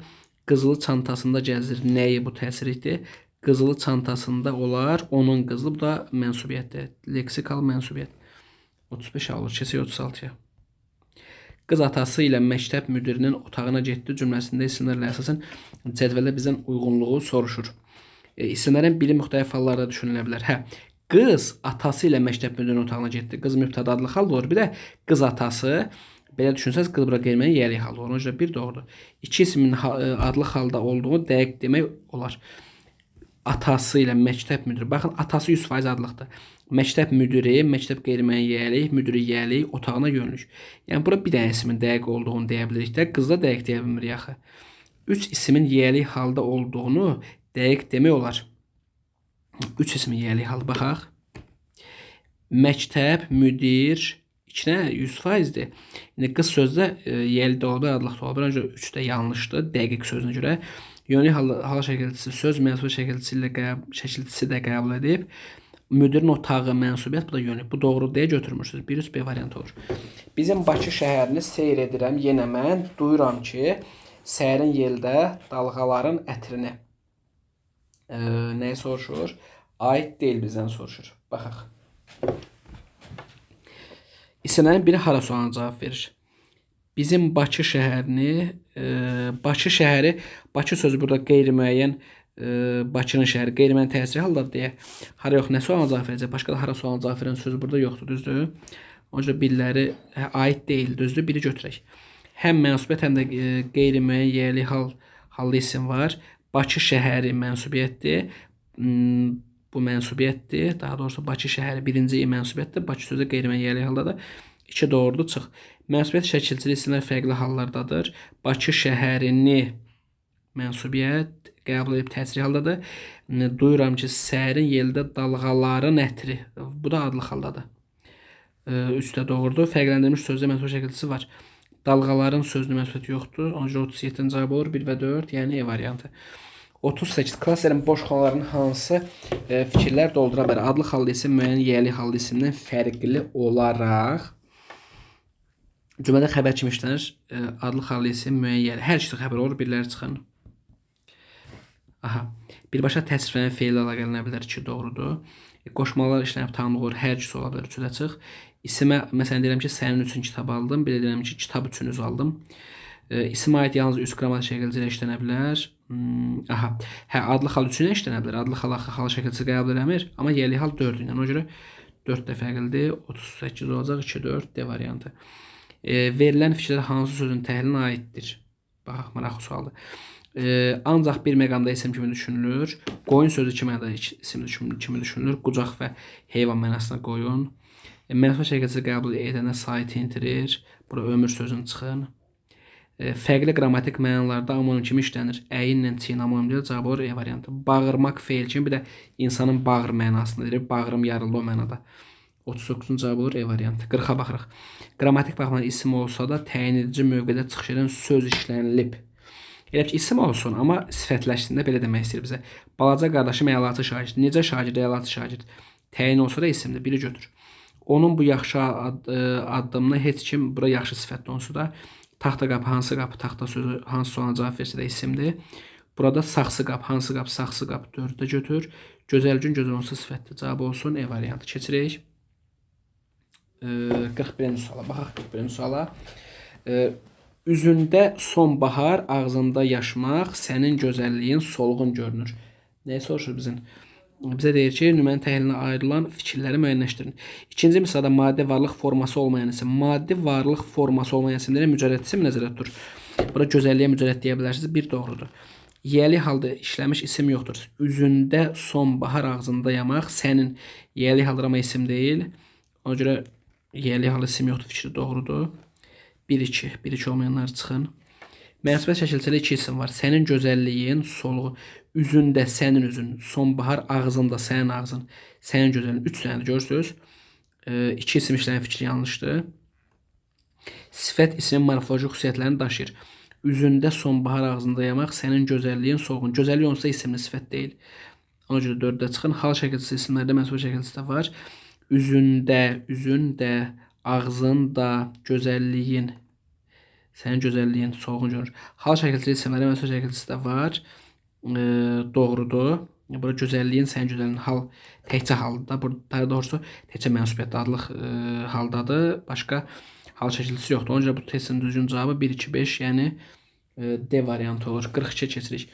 Qızılı çantasında gəzir. Nəyi bu təsirlikdir? Qızılı çantasında olar. Onun qızılı, bu da mənsubiyyətdir. Leksikal mənsubiyyət. 35 olur. Keçək 36-ya. Qız atası ilə məktəb müdirinin otağına getdi cümləsində isimlərlə əsasən cədvəldə bizdən uyğunluğu soruşur. İsimlərin biri müxtəlif hallarda düşünülə bilər. Hə, qız atası ilə məktəb müdirinin otağına getdi. Qız mübtəda adlı hal olur. Bir də qız atası, belə düşünsəniz, qız bura qeyri-müəyyən yiyəli hal olur. Ona görə bir doğrudur. İki ismin adlı halda olduğu dəqiq demək olar. Atası ilə məktəb müdiri. Baxın, atası 100% adlıqdır. Məktəb müdiri, məktəb qeyri-müəyyən yiyəlik, müdiri yiyəlik, otağına yönülür. Yəni, bura bir dənə ismin dəqiq olduğunu deyə bilirik də, qızda dəqiq deyə bilmirik axı. 3 ismin yiyəlik halda olduğunu dəqiq demək olar. 3 ismin yiyəlik halda baxaq. Məktəb, müdir, 2 nə? 100%-dir. İndi qız sözdə yiyəli də ola bilər, adlıq da ola bilər. Ona görə 3 də yanlışdır, dəqiq sözünə görə. Yönlük hal şəkilçisi söz mənsubiyyət şəkilçisi ilə şəkilçisi də qəbul edib. Müdirin otağı mənsubiyyət, bu da yönlük. Bu doğru deyə götürmürsünüz. 1 3 B variantı olur. Bizim Bakı şəhərini seyr edirəm. Yenə mən duyuram ki, sərin yeldə dalğaların ətrini. Nəyi soruşur? Aid deyil bizdən soruşur. Baxaq. İsimlərin biri hara sualına cavab verir? Bizim Bakı şəhərini, Bakı şəhəri, Bakı sözü burada qeyri-müəyyən, Bakının şəhəri qeyri-müəyyən təsiri haldadır deyə hara yox, nə sualına cavab verəcək? Başqa da hara sualına cavab verən sözü burada yoxdur, düzdür? Ona görə biriləri aid deyil, düzdür? Biri götürək. Həm mənsubiyyət, həm də qeyri-müəyyən yiyəli hallı isim var. Bakı şəhəri mənsubiyyətdir. Bu mənsubiyyətdir. Daha doğrusu Bakı şəhəri birinci mənsubiyyətdir. Bakı sözü qeyri-müəyyən yiyəli haldadır. 2 doğrudur, çıx. Mənsubiyyət şəkilçili isimlər fərqli hallardadır. Bakı şəhərini mənsubiyyət qəbul edib təsiri haldadır. Duyuram ki, sərin yeldə dalğaların ətri. Bu da adlıq haldadır. 3 də doğrudur. Fərqləndirilmiş sözdə mənsubiyyət şəkilçisi var. Dalğaların sözünün mənsubiyyəti yoxdur. Ona görə 37-ci cavab olur. 1 və 4, yəni E variantı. 38. Klasterin boş xanalarının hansı fikirlər doldura bilər? Adlıq hallı isim müəyyən yiyəli hallı isimdən fərqli olaraq cümlədə xəbər kimi işlənir. Adlıq hallı isim müəyyən yiyəli. Hər ikisi xəbər olur. Birləri çıxın. Aha. Birbaşa təsriflənən feillə əlaqələnə bilər ki, doğrudur. Qoşmalar işlənib tamamlıq olur. Hər ikisi ola bilər. Üçü də çıx. İsimə, məsələn, deyirəm ki, sənin üçün kitab aldım. Bir də deyirəm ki, kitab üçün üz aldım. İsimə aid yalnız üç qrammatik şəkilçi ilə işlənə bilər. Aha. Hə, adlı hal 3 ilə işlənə bilər. Adlı hal axı hal şəkilçisi qəbul eləmir. Amma yiyəli hal 4 ilə. Ona görə 4 də fərqlidir. 38 olacaq. 2, 4 D variantı. Verilən fikirlər hansı sözün təhlilinə aiddir? Baxaq, maraqlı sualdır. Ancaq bir məqamda isim kimi düşünülür. Qoyun sözü iki mənada isim kimi düşünülür. Qucaq və heyvan mənasına qoyun. Mənsubiyyət şəkilçisi qəbul edənə sahib itirir. Bura ömür sözünü çıxın. Fərqli qrammatik mənalarda amonim kimi işlənir. Əyinlə çiyin amonim deyil, cavab olur E variantı. Bağırmaq feil kimi, bir də insanın bağır mənasında deyir. Bağrım yarıldı o mənada. 39-un cavabı olur E variantı. 40-a baxırıq. Qrammatik baxımdan isim olsa da təyin edici mövqedə çıxış edən söz işlənilib. Elə ki, isim olsun, amma sifətləşsin də belə demək istəyir bizə. Balaca qardaşım əlaçı şagird. Necə şagird? Əlaçı şagird. Təyin olsa da isimdir. Biri götür. Onun bu yaxşı addımına heç kim, bura yaxşı sifətdir onsuz da. Taxta qapı, hansı qapı, taxta sözü hansı suala cavab versə də isimdir. Burada saxsı qap, hansı qap, saxsı qap 4-də götür. Gözəl gün, gözəl onsuz sifətdir. Cavab olsun E variantı. Keçirik. 41-ci suala. Baxaq 41-ci suala. Üzündə sonbahar, ağzında yaşmaq, sənin gözəlliyin solğun görünür. Nəyi soruşur bizim? Bizə deyir ki, nümunənin təhlilinə ayrılan fikirləri müəyyənləşdirin. İkinci misalda maddi varlıq forması olmayan isim. Maddi varlıq forması olmayan isimlərə mücərrəd isim nəzərdə tutur. Bura gözəlliyə mücərrəd deyə bilərsiniz. Bir doğrudur. Yiyəli halda işləmiş isim yoxdur. Üzündə sonbahar, ağzında yamaq, sənin yiyəli halda amma isim deyil. Ona görə yiyəli hal isim yoxdur fikri doğrudur. 1-2. 1-2 olmayanlar çıxın. Mənsubiyyət şəkilçədə iki isim var. Sənin gözəlliyin solğu, üzündə sənin üzün, sonbahar ağzında sənin ağzın, sənin gözəlliyin. 3 dənədir görürsünüz. İki isim işləyən fikri yanlışdır. Sifət ismin morfoloji xüsusiyyətlərini daşıyır. Üzündə sonbahar, ağzında yamaq, sənin gözəlliyin solğun. Gözəllik onsuz da isimli sifət deyil. Ona görə 4-də çıxın. Hal şəkilçisi isimlərdə mənsubiyyət şəkilçisi də var. Üzündə, üzündə, ağzında, gözəlliyin, sənin gözəlliyin solğun görünür. Hal şəkilçili isimlərdə mənsubiyyət şəkilçisi də var. Doğrudur. Bura gözəlliyin, sənin gözəlliyin hal təkcə halda. Burada doğrusu təkcə mənsubiyyət adlıq haldadır. Başqa hal şəkilçisi yoxdur. Ona görə bu testin düzgün cavabı 1, 2, 5, yəni D variantı olur. 42-yə keçirik.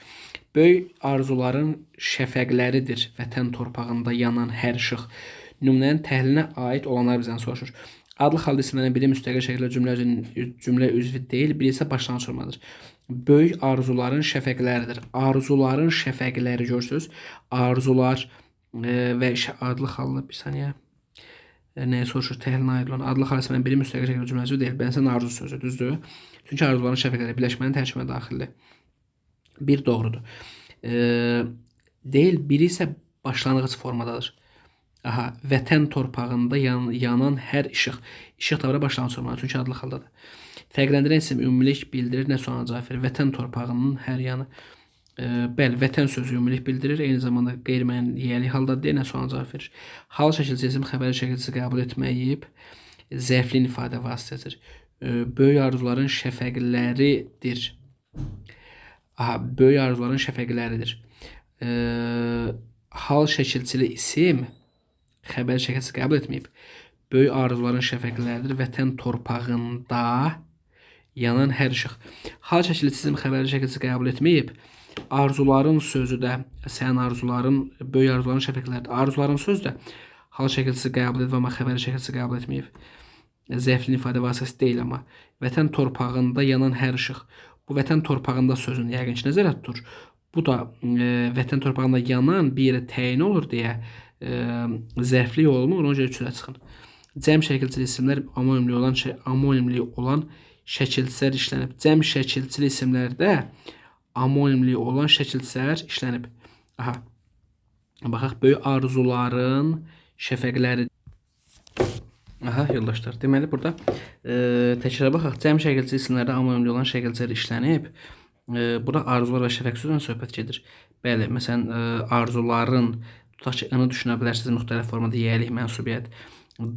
Böyük arzuların şəfəqləridir vətən torpağında yanan hər işıq. Nümunənin təhlilinə aid olanlar bizdən soruşur. Adlıq halda isimlərdən biri müstəqil şəkildə cümlə üzvü deyil, biri isə başlanğıc formadır. Böyük arzuların şəfəqləridir. Arzuların şəfəqləri görürsünüz. Arzular və adlıq halda bir saniyə. Nəyə soruşur? Təhlilinə aid olan adlıq hal isimlərdən biri müstəqil şəkildə cümlə üzvü deyil. Bənsən arzu sözü, düzdür? Çünki arzuların şəfəqləri birləşmənin tərkibinə daxildir. Bir doğrudur. Deyil, biri isə başlanğıc formadadır. Aha, vətən torpağında yanan hər işıq. İşıq da bura başlanğıc formadır, çünki adlıq haldadır. Fərqləndirən isim ümumilik bildirir, nə sualına cavab verir? Vətən torpağının hər yanı. Bəli, vətən sözü ümumilik bildirir, eyni zamanda qeyri-müəyyən yiyəli halda deyil, nə sualına cavab verir. Hal şəkilçisi isim xəbəri şəkilçisi qəbul etməyib, zərfliyin ifadə vasitəsidir. Böyük arzuların şəfəqləridir. Aha, böyük arzuların şəfəqləridir. Hal şəkilçili isim xəbər şəkilçisi qəbul etməyib. Böyük arzuların şəfəqləridir. Vətən torpağında yanan hər işıq. Hal şəkilçisi isim xəbəri şəkilçisi qəbul etməyib. Arzuların sözü də sənin arzuların, böyük arzuların şəfəqləridir. Arzuların sözü də hal şəkilçisi qəbul edib, amma xəbəri şəkilçisi qəbul etməyib. Zərfli ifadə vasitəsi deyil amma. Vətən torpağında yanan hər işıq. Bu vətən torpağında sözünü yəqin ki nəzərdə tutur. Bu da vətən torpağında yanan bir yerə təyin olur deyə zərfli olmur, ona görə 3-ə çıxın. Cəm şəkilçili isimlər amonimli olan şəkilçilər işlənib. Cəm şəkilçili isimlərdə amonimli olan şəkilçilər işlənib. Aha. Baxaq, böyük arzuların şəfəqləri. Aha, yoldaşlar. Deməli, burada təkrar baxaq. Cəm şəkilçili isimlərdə amonimli olan şəkilçilər işlənib. Burada arzular və şəfəq sözündən söhbət gedir. Bəli, məsələn, arzuların, tutaq ki, ını düşünə bilərsiniz müxtəlif formada yiyəlik, mənsubiyyət,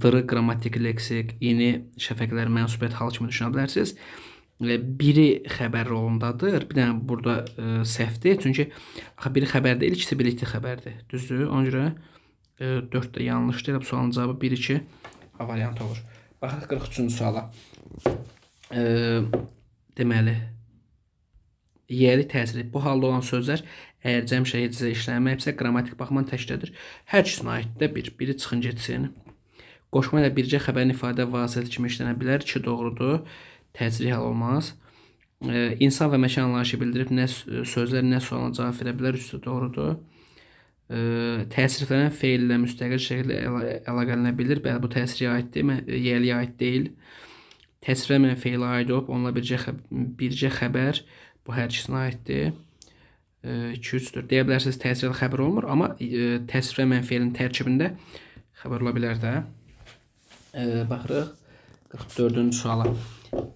dırı, qrammatik, leksik, ini, şəfəqlər, mənsubiyyət, hal kimi düşünə bilərsiniz. Biri xəbər rolundadır. Bir dənə burada səhvdir. Çünki axı biri xəbər deyil, ikisi birlikdə xəbərdir. Düzdür? Ona görə 4 də yanlışdır. Bu sualın cavabı 1-2 A variantı olur. Baxaq 43-cü suala. Deməli, yiyəlik təsiri. Bu halda olan sözlər əgər cəm şəkilçisi işlənməyibsə, qrammatik baxımdan təkdədir. Hər ikisinə aid də bir. Biri çıxın getsin. Qoşma ilə bircə xəbərin ifadə vasitəsi kimi işlənə bilər. 2 doğrudur. Təsiri hal olmaz. İnsan və məkan anlayışı bildirib nə sözlər nə sualına cavab verə bilər. 3 də doğrudur. Təsirlənən feil ilə müstəqil şəkildə əlaqələnə bilir. Bəli, bu təsiriyə aiddir, yiyəliyə aid deyil. Təsirlənməyən feilə aid olub, onunla bircə xəbər bu hər ikisinə aiddir. 2, 3, 4. Deyə bilərsiniz, təsirli xəbər olmur, amma təsirlənməyən feilin tərkibində xəbər ola bilər də. Baxırıq 44-cü suala.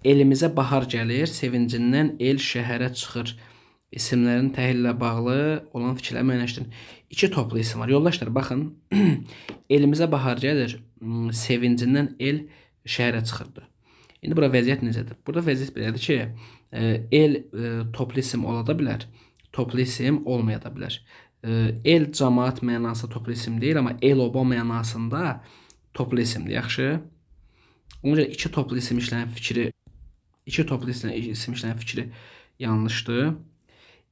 Elimizə bahar gəlir, sevincindən el şəhərə çıxır. İsimlərin təhlillə bağlı olan fikirləri müəyyənləşdirin. İki toplu isim var. Yoldaşlar, baxın. Elimizə bahar gəlir. Sevincindən el şəhərə çıxırdı. İndi bura vəziyyət necədir? Burada vəziyyət belədir ki, el toplu isim ola da bilər, toplu isim olmaya da bilər. El cəmaat mənasında toplu isim deyil, amma el oba mənasında toplu isimdir. Yaxşı. Ona görə iki toplu isim işlənən fikri, iki toplu isim işlənən fikri yanlışdır.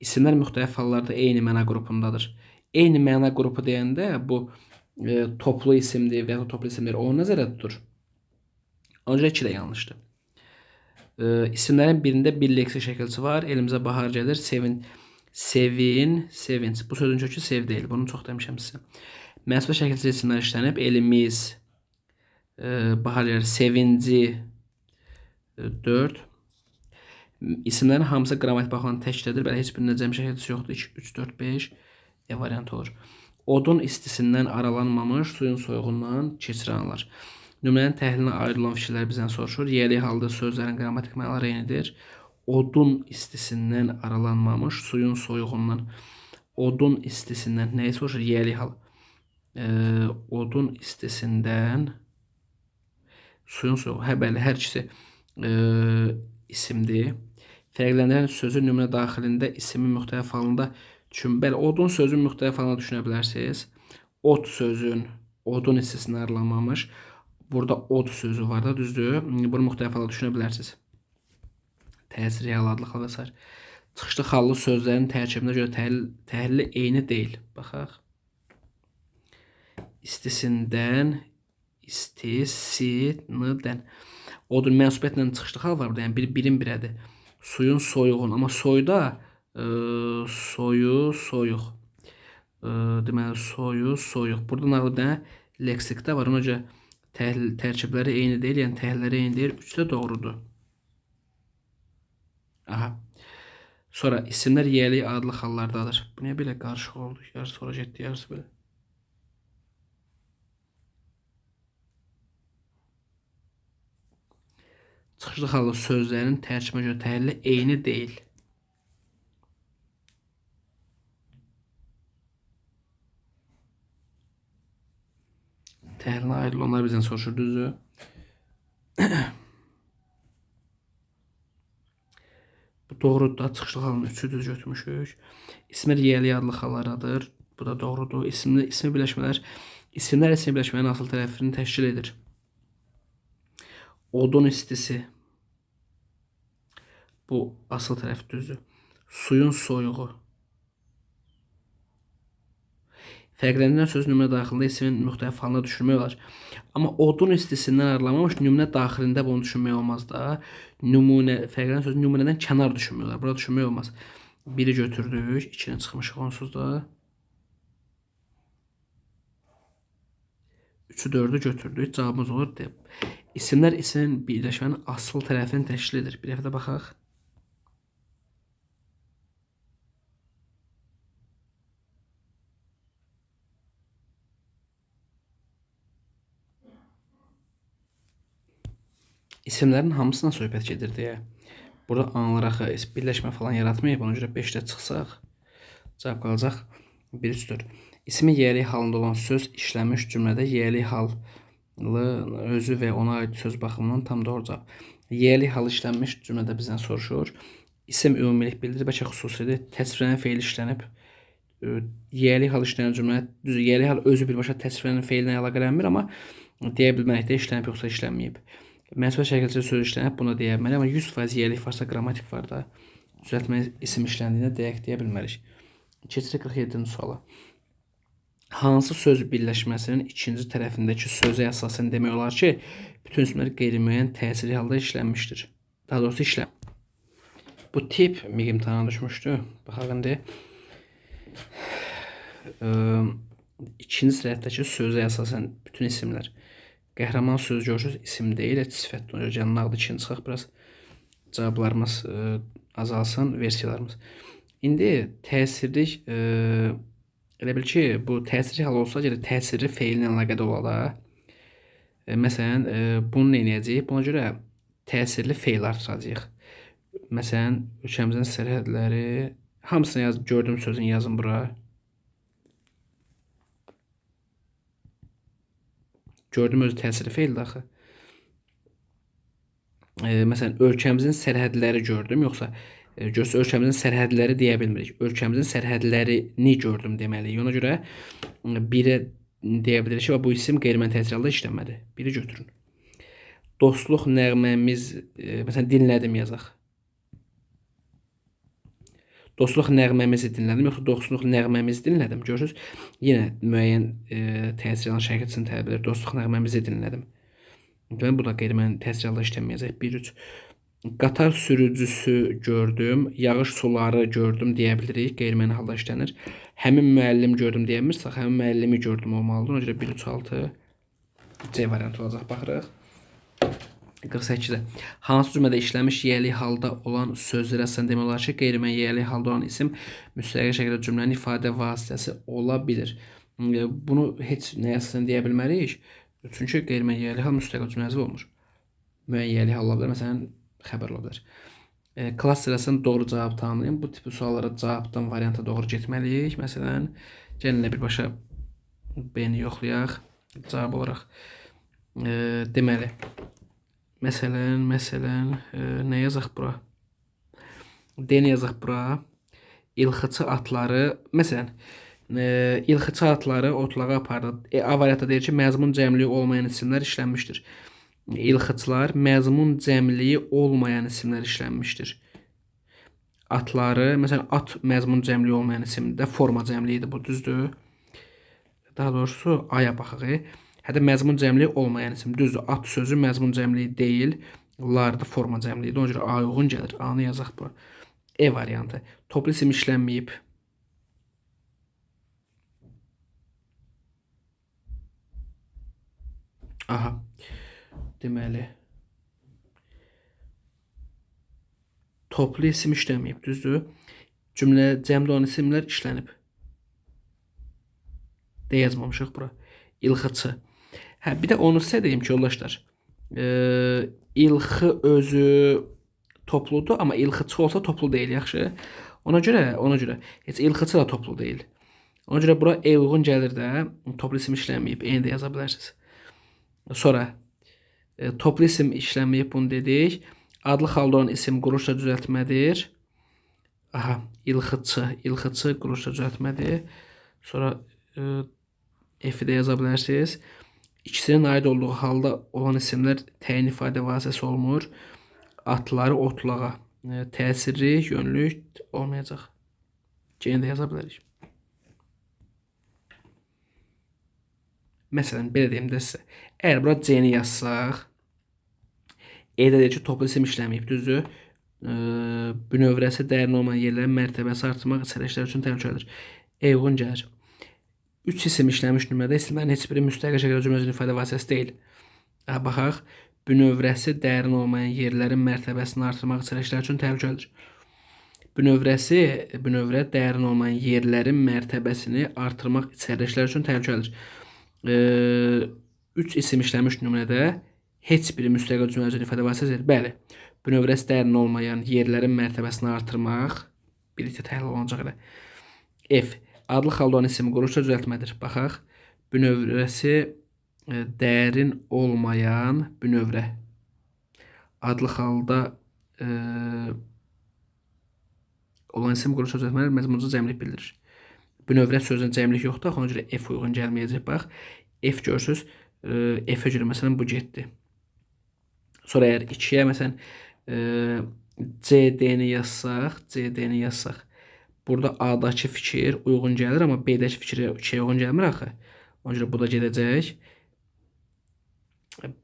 İsimlər müxtəlif hallarda eyni məna qrupundadır. Eyni məna qrupu deyəndə bu toplu isimdir və ya toplu isimdir, onu nəzərdə tutur. Ona görə iki də yanlışdır. İsimlərin birində bir leksik şəkilçi var. Elimizə bahar gəlir. Sevin, sevin, sevinç. Bu sözün kökü sev deyil. Bunu çox demişəm sizə. Mənsubə şəkilçi isimlər işlənib. Elimiz, bahar gəlir. Sevinci, 4. İsimlərin hamısı qrammatik baxımdan təkdədir. Bəli, heç birində cəm şəkilçisi yoxdur. 2, 3, 4, 5 E variantı olur. Odun istisindən aralanmamış, suyun soyuğundan keçiranlar. Nümunənin təhlilinə aid olan fikirlər bizdən soruşur. Yiyəli halda sözlərin qrammatik mənaları eynidir. Odun istisindən aralanmamış, suyun soyuğundan. Odun istisindən nəyi soruşur? Yiyəli hal. Odun istisindən suyun soyuğu. Hə, bəli, hər ikisi isimdir. Fərqləndirən sözü nümunə daxilində isimin müxtəlif halında düşün. Bəli, odun sözün müxtəlif halında düşünə bilərsiniz. Od sözün, odun istisindən aralanmamış. Burada od sözü var da, düzdür. Bunu müxtəlif halda düşünə bilərsiniz. Təsir, hal, adlı hal və s. Çıxışlı hallı sözlərin tərkibinə görə təhlili eyni deyil. Baxaq. İstisindən, istisindən. Odun mənsubiyyətlə çıxışlı hal var burada. Yəni, birin birədir. Suyun soyuğun. Amma soyda soyu, soyuq. Deməli, soyu, soyuq. Burada nağıl bir dənə leksikdə var. Ona görə tərkibləri eyni deyil, yəni təhlilləri eyni deyil. 3 də doğrudur. Aha. Sonra isimlər yiyəli adlı hallardadır. Bu niyə belə qarışıq oldu? Yarısı ora getdi, yarısı belə. Çıxışlı hallı sözlərin tərkibinə görə təhlili eyni deyil. Təhlilinə aid olanlar bizdən soruşur, düzdür? Bu doğrudur da, çıxışlı halının 3-ü düz götürmüşük. İsimlər yiyəli adlı hallardadır. Bu da doğrudur. İsimli, ismi birləşmələr, isimlər ismi birləşmənin asıl tərəfini təşkil edir. Odun istisi. Bu asıl tərəf düzdür. Suyun soyuğu. Fərqləndirən söz nümunə daxilində ismin müxtəlif halında düşünmək olar. Amma odun istisindən ayrılanmamış nümunə daxilində bunu düşünmək olmaz da. Nümunə, fərqləndirən söz nümunədən kənar düşünmək olar. Burada düşünmək olmaz. Biri götürdük, ikini çıxmışıq onsuz da. 3-ü 4-ü götürdük. Cavabımız olur. İsimlər ismin birləşmənin asıl tərəfini təşkil edir. Bir dəfə də baxaq. İsimlərin hamısından söhbət gedir deyə. Burada analar axı birləşmə falan yaratmayıb. Ona görə 5-də çıxsaq cavab qalacaq 1, 3, 4. İsmi yiyəli halında olan söz işlənmiş cümlədə yiyəli hallı özü və ona aid söz baxımından tam doğru cavab. Yiyəli hal işlənmiş cümlədə bizdən soruşur. İsim ümumilik bildirir, bəlkə xüsusidir. Təsvirlənən feil işlənib. Yiyəli hal işlənən cümlə, düz yiyəli hal özü birbaşa təsvirlənən feillə əlaqələnmir, amma deyə bilmərik də işlənib yoxsa işlənməyib. Mənsubə şəkilçi söz işlənib, buna deyə bilmərik, amma 100% yiyəlik varsa qrammatik var da. Düzəltmə isim işləndiyində deyək deyə bilmərik. Keçirik 47-ci suala. Hansı söz birləşməsinin ikinci tərəfindəki sözə əsasən demək olar ki, bütün isimlər qeyri-müəyyən təsirli halda işlənmişdir. Daha doğrusu işləm. Bu tip MİQ imtahana düşmüşdü. Baxaq indi. İkinci tərəfdəki sözə əsasən bütün isimlər. Qəhrəman sözü görürsünüz, isim deyil, heç sifətdir. Ona görə gəlin nağdı ikinci çıxaq biraz cavablarımız azalsın, versiyalarımız. İndi təsirlik, elə bil ki, bu təsirli hal olsa, gəlir təsirli feillə əlaqədə ola da. Məsələn, bunu nə eləyəcəyik? Buna görə təsirli feil artıracağıq. Məsələn, ölkəmizin sərhədləri Hamısını yaz, gördüm sözünü yazın bura. Gördüm özü təsirli feildir axı. Məsələn, ölkəmizin sərhədləri gördüm, yoxsa görürsünüz, ölkəmizin sərhədləri deyə bilmirik. Ölkəmizin sərhədlərini gördüm deməliyik. Ona görə 1-ə deyə bilirik ki, bu isim qeyri-müəyyən təsirli halda işlənmədi. 1-i götürün. Dostluq nəğməmiz, məsələn, dinlədim yazaq. Dostluq nəğməmizi dinlədim, yoxsa dostluq nəğməmizi dinlədim. Görürsünüz, yenə müəyyən təsir alan şəkil üçün tələb edir. Dostluq nəğməmizi dinlədim. Deməli, bu da qeyri-müəyyən təsir halda işlənməyəcək. 1, 3. Qatar sürücüsü gördüm, yağış suları gördüm deyə bilirik. Qeyri-müəyyən halda işlənir. Həmin müəllim gördüm deyə bilmirsək, həmin müəllimi gördüm olmalıdır. Ona görə 1, 3, 6 C variantı olacaq. Baxırıq. 48-də. Hansı cümlədə işlənmiş yiyəli halda olan sözlərə əsasən demək olar ki, qeyri-müəyyən yiyəli halda olan isim müstəqil şəkildə cümlənin ifadə vasitəsi ola bilir. Bunu heç nəyə əsasən deyə bilmərik. Çünki qeyri-müəyyən yiyəli hal müstəqil cümlə üzvü olmur. Müəyyən yiyəli hal ola bilər, məsələn, xəbər ola bilər. Klass sırasını doğru cavab tanıyın. Bu tip suallara cavabdan varianta doğru getməliyik. Məsələn, gəlin birbaşa B-ni yoxlayaq cavab olaraq. Deməli, məsələn, nə yazaq bura? D-ni yazaq bura. İlxıçı atları, məsələn, ilxıçı atları otlağa apardı. A variantda deyir ki, məzmun cəmliyi olmayan isimlər işlənmişdir. İlxıçılar məzmun cəmliyi olmayan isimlər işlənmişdir. Atları, məsələn, at məzmun cəmliyi olmayan isimdir, forma cəmliyidir bu, düzdür? Daha doğrusu, A-ya baxaq. Hətta məzmun cəmliyi olmayan isim, düzdür? At sözü məzmun cəmliyi deyil, lardır, forma cəmliyidir. Ona görə A uyğun gəlir. A-nı yazaq bura. E variantı. Toplu isim işlənməyib. Aha. Deməli, toplu isim işlənməyib, düzdür? Cümlə cəmdə olan isimlər işlənib. D yazmamışıq bura. İlxıçı. Hə, bir də onu sizə deyim ki, yoldaşlar. İlxı özü topludur, amma ilxıçı olsa toplu deyil, yaxşı. Ona görə heç ilxıçı da toplu deyil. Ona görə bura E uyğun gəlir də, toplu isim işlənməyib, E-ni də yaza bilərsiniz. Sonra toplu isim işlənməyib, bunu dedik. Adlı halda olan isim quruluşla düzəltmədir. Aha, ilxıçı quruluşla düzəltmədir. Sonra F-i də yaza bilərsiniz. İkisinin aid olduğu halda olan isimlər təyin ifadə vasitəsi olmur. Atları otlağa təsirli, yönlük olmayacaq. C-ni də yaza bilərik. Məsələn, belə deyim də sizə. Əgər bura C-ni yazsaq, E-də deyir ki, toplu isim işləməyib, düzdür? Bünövrəsi dərin olmayan yerlərin mərtəbəsi artırmaq içərəklər üçün təhlükəlidir. E uyğun gəlir. 3 isim işləmiş nümunədə isimlərin heç biri müstəqil şəkildə cümlə üzrə ifadə vasitəsi deyil. Baxaq, bünövrəsi dərin olmayan yerlərin mərtəbəsini artırmaq içərəklər üçün təhlükəlidir. Bünövrə dərin olmayan yerlərin mərtəbəsini artırmaq içərəklər üçün təhlükəlidir. 3 isim işləmiş nümunədə heç biri müstəqil cümlə üzrə ifadə vasitəsi deyil. Bəli, bünövrəsi dərin olmayan yerlərin mərtəbəsini artırmaq birlikdə təhlil olunacaq elə. F. Adlı halda olan isim quruluşla düzəltmədir. Baxaq, bünövrəsi dərin olmayan bünövrə. Adlı halda olan isim quruluşla düzəltmədir, məzmunca cəmlik bildirir. Bünövrə sözünə cəmlik yoxdur, ona görə F uyğun gəlməyəcək. Bax, F görürsünüz, F-ə görə məsələn bu getdi. Sonra əgər 2-yə məsələn C, D-ni yazsaq, C, D-ni yazsaq, burada A-dakı fikir uyğun gəlir, amma B-dəki fikir 2-yə uyğun gəlmir axı. Ona görə bu da gedəcək.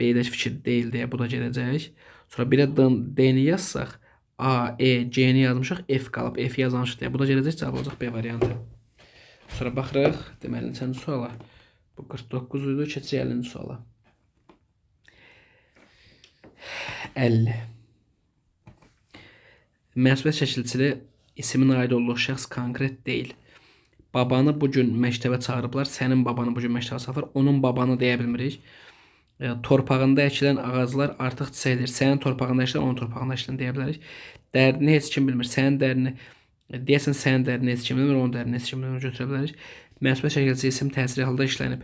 B-dəki fikir deyil deyə bu da gedəcək. Sonra 1-ə D-ni yazsaq, A, E, C-ni yazmışıq, F qalıb, F yazmışıq deyə bu da gedəcək, cavab olacaq B variantı. Sonra baxırıq, deməli, neçənci suala? Bu 49 idi, keçirik 50-ci suala. 50. Məsuliyyət şəkilçili isimin aid olduğu şəxs konkret deyil. Babanı bu gün məktəbə çağırıblar, sənin babanı bu gün məktəbə çağırıblar, onun babanı deyə bilmirik. Torpağında əkilən ağaclar artıq çiçəkdir. Sənin torpağında əkilən, onun torpağında əkilən deyə bilərik. Dərdini heç kim bilmir. Sənin dərdini Deyəsən sənin dərini heç kim bilmir, onun dərini heç kim bilmir, götürə bilərik. Mənsubiyyət şəkilçisi isim təsirli halda işlənib.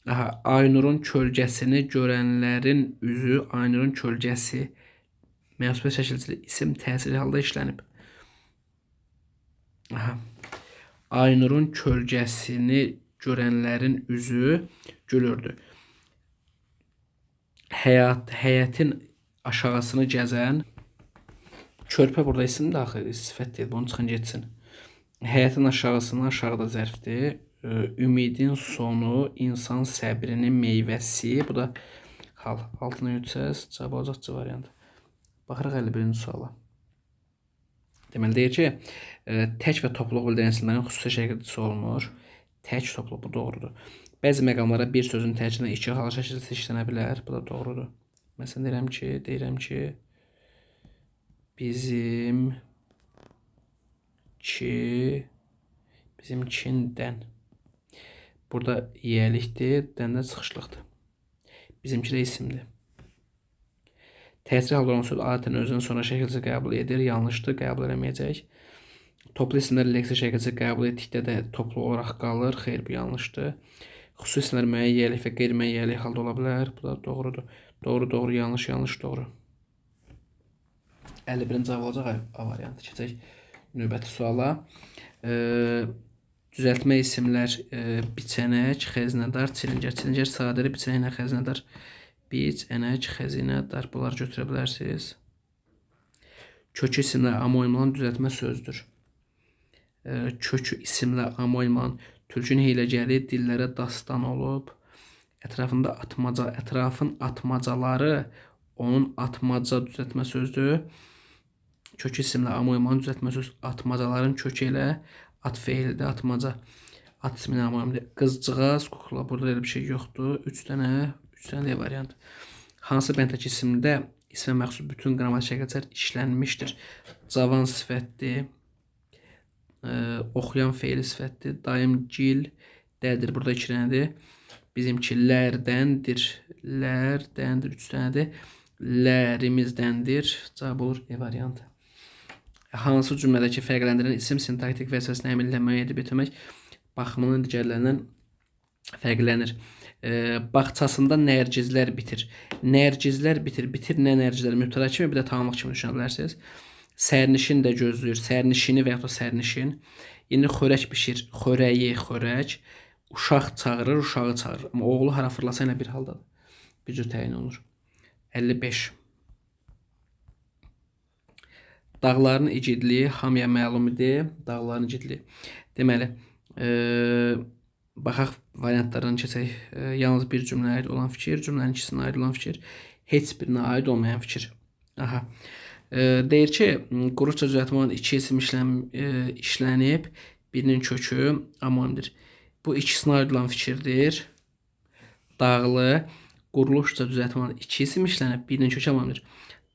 Aha, Aynurun kölgəsini görənlərin üzü, Aynurun kölgəsi mənsubiyyət şəkilçili isim təsirli halda işlənib. Aha. Aynurun kölgəsini görənlərin üzü gülürdü. Həyətin aşağısını gəzən körpə burada isimdir axı, sifət deyil. Bunu çıxın getsin. Həyətin aşağısını aşağıda zərfdir. Ümidin sonu, insan səbrinin meyvəsi. Bu da hal. Altına yüksəz, cavab olacaq C variantı. Baxırıq 51-ci suala. Deməli, deyir ki, tək və topluluq bildirən isimlərin xüsusi şəkilçisi olmur. Tək topluluq, bu doğrudur. Bəzi məqamlara bir sözün tərkibində iki hal şəkilçisi işlənə bilər. Bu da doğrudur. Məsələn, deyirəm ki, bizimkindən. Burada yiyəlikdir, dən də çıxışlıqdır. Bizimki də isimdir. Təsir halda olan söz adətən özündən sonra şəkilçisi qəbul edir. Yanlışdır, qəbul eləməyəcək. Toplu isimlər leksik şəkilçisi qəbul etdikdə də toplu olaraq qalır. Xeyr, bu yanlışdır. Xüsusi isimlər müəyyən yiyəlik və qeyri-müəyyən yiyəlik halda ola bilər. Bu da doğrudur. Doğru, doğru, yanlış, yanlış, doğru. 51-ci cavab olacaq A variantı. Keçək növbəti suala. Düzəltmə isimlər biçənək, xəzinədar, çilingər. Çilingər sadədir, biçənəklə xəzinədar. Biçənək, xəzinədar. Bunları götürə bilərsiniz. Kökü isimlə amonim olan düzəltmə sözdür. Kökü isimlə amonim olan tülkünün hiyləgərliyi dillərə dastan olub. Ətrafında atmaca, ətrafın atmacaları onun atmaca düzəltmə sözdür. Kökü isimlə amonim olan düzəltmə söz atmacaların kökü ilə at feilidir, atmaca. At isminə amonimdir. Qızcığaz, kukla. Burada elə bir şey yoxdur. 3 dənə D variantı. Hansı bənddəki isimdə ismə məxsus bütün qrammatik şəkillər işlənmişdir? Cavan sifətdir. Oxuyan feili sifətdir. Dayım gil dədir. Burada 2 dənədir. Bizimki lərdəndir. Lərdəndir. 3 dənədir. Lərimizdəndir. Cavab olur E variantı. Hansı cümlədəki fərqləndirən isim sintaktik vəzifəsini əməllə müəyyən edib bitirmək baxımından digərlərindən fərqlənir? Bağçasında nərgizlər bitir. Nərgizlər bitir. Bitir nə nərgizlər? Mübtəda kimi, bir də tamamlıq kimi düşünə bilərsiniz. Sərnişin də gözləyir. Sərnişini və yaxud da sərnişin. İndi xörək bişir. Xörəyi, xörək. Uşaq çağırır, uşağı çağırır. Amma oğlu hara fırlasa ilə bir haldadır. Bir cür təyin olunur. 55. Dağların igidliyi hamıya məlum idi. Dağların igidliyi. Deməli, baxaq variantlardan keçək. Yalnız bir cümləyə aid olan fikir, cümlənin ikisinə aid olan fikir, heç birinə aid olmayan fikir. Aha. Deyir ki, quruluşca düzəltmə olan iki isim işlənib, birinin kökü amonimdir. Bu ikisinə aid olan fikirdir. Dağlı, quruluşca düzəltmə olan iki isim işlənib, birinin kökü amonimdir.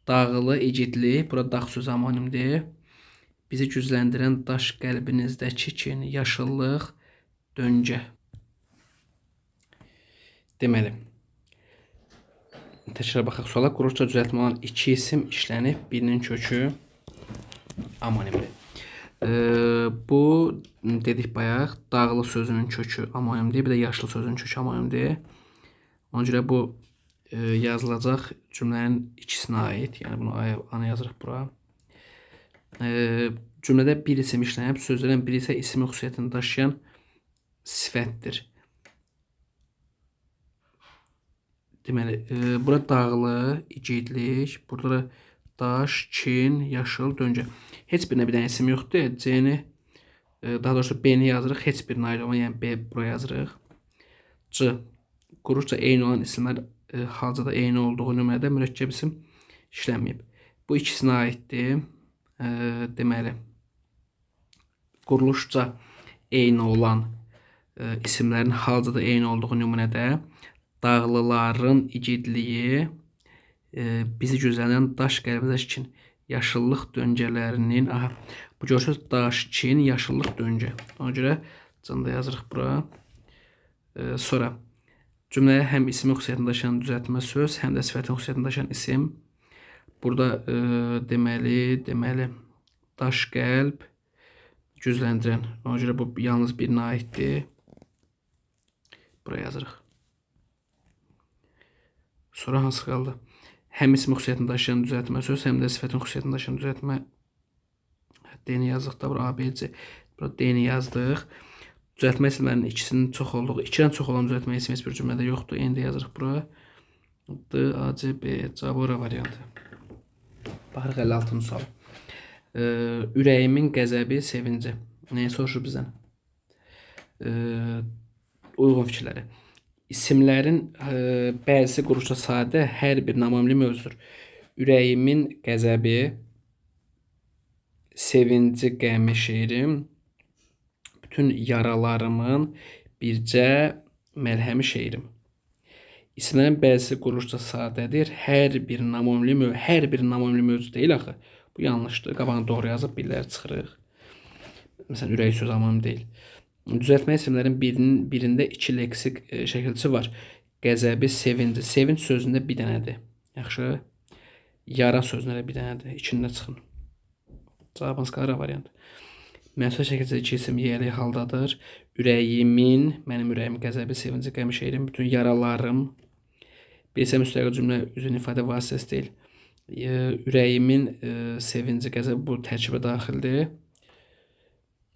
Dağlı, igidli, burada dağ sözü amonimdir. Bizi gücləndirən daş qəlbinizdəki kin, yaşıllıq, döngə. Deməli, təkrar baxaq suala. Quruluşca düzəltmə olan iki isim işlənib, birinin kökü amonimdir. Bu, dedik bayaq, dağlı sözünün kökü amonimdir, bir də yaşlı sözünün kökü amonimdir. Ona görə bu yazılacaq cümlənin ikisinə aid. Yəni, bunu ana yazırıq bura. Cümlədə bir isim işlənib, sözlərin biri isə ismi xüsusiyyətini daşıyan sifətdir. Deməli, bura dağlı, igidlik, burada da daş, kin, yaşıl, döngə. Heç birinə bir dənə isim yoxdur. C-ni, daha doğrusu B-ni yazırıq. Heç birinə aid olan, yəni B bura yazırıq. C, quruluşca eyni olan isimlər halca da eyni olduğu nümunədə mürəkkəb isim işlənməyib. Bu ikisinə aiddir. Deməli, quruluşca eyni olan isimlərin halca da eyni olduğu nümunədə dağlıların igidliyi bizi gözlənilən daş qəlbimizdəki kin, yaşıllıq döngələrinin, aha, bu görürsünüz, daş, kin, yaşıllıq döngə. Ona görə canda yazırıq bura. Sonra cümləyə həm ismi xüsusiyyətini daşıyan düzəltmə söz, həm də sifətin xüsusiyyətini daşıyan isim. Burada deməli, daş qəlb, Gücləndirən. Ona görə bu yalnız birinə aiddir. Buraya yazırıq. Sonra hansı qaldı? Həm isim xüsusiyyətini daşıyan düzəltmə söz, həm də sifətin xüsusiyyətini daşıyan düzəltmə. D-ni yazdıq da, bura A, B, C. Bura D-ni yazdıq. Düzəltmə isimlərinin ikisinin çox olduğu, ikidən çox olan düzəltmə ismi heç bir cümlədə yoxdur. N də yazırıq bura. D, A, C, B. Cavab ora variantı. Baxırıq 56-cı sual. Ürəyimin qəzəbi, sevinci. Nəyi soruşur bizdən? Uyğun fikirləri. İsimlərin bəzisi quruluşda sadə, hər bir namamili mövzudur. Ürəyimin qəzəbi, sevinci, qəmi şeirim, bütün yaralarımın bircə məlhəmi şeirim. İsimlərin bəzisi quruluşda sadədir. Hər bir namamili mövzu deyil axı. Bu yanlışdır. Qabağını doğru yazıb birləri çıxırıq. Məsələn, ürək söz anonim deyil. Düzəltmə isimlərin birində iki leksik şəkilçi var. Qəzəbi, sevinci. Sevinc sözündə bir dənədir. Yaxşı. Yara sözündə də bir dənədir. İkində çıxın. Cavabınız qalır A variantı. Mənsub şəkilçi iki isim yiyəli haldadır. Ürəyimin, mənim ürəyim, qəzəbi, sevinci, qəmi şeirim, bütün yaralarım. Bir isə müstəqil cümlə üzün ifadə vasitəsi deyil. Ürəyimin sevinci, qəzəbi bu tərkibə daxildir.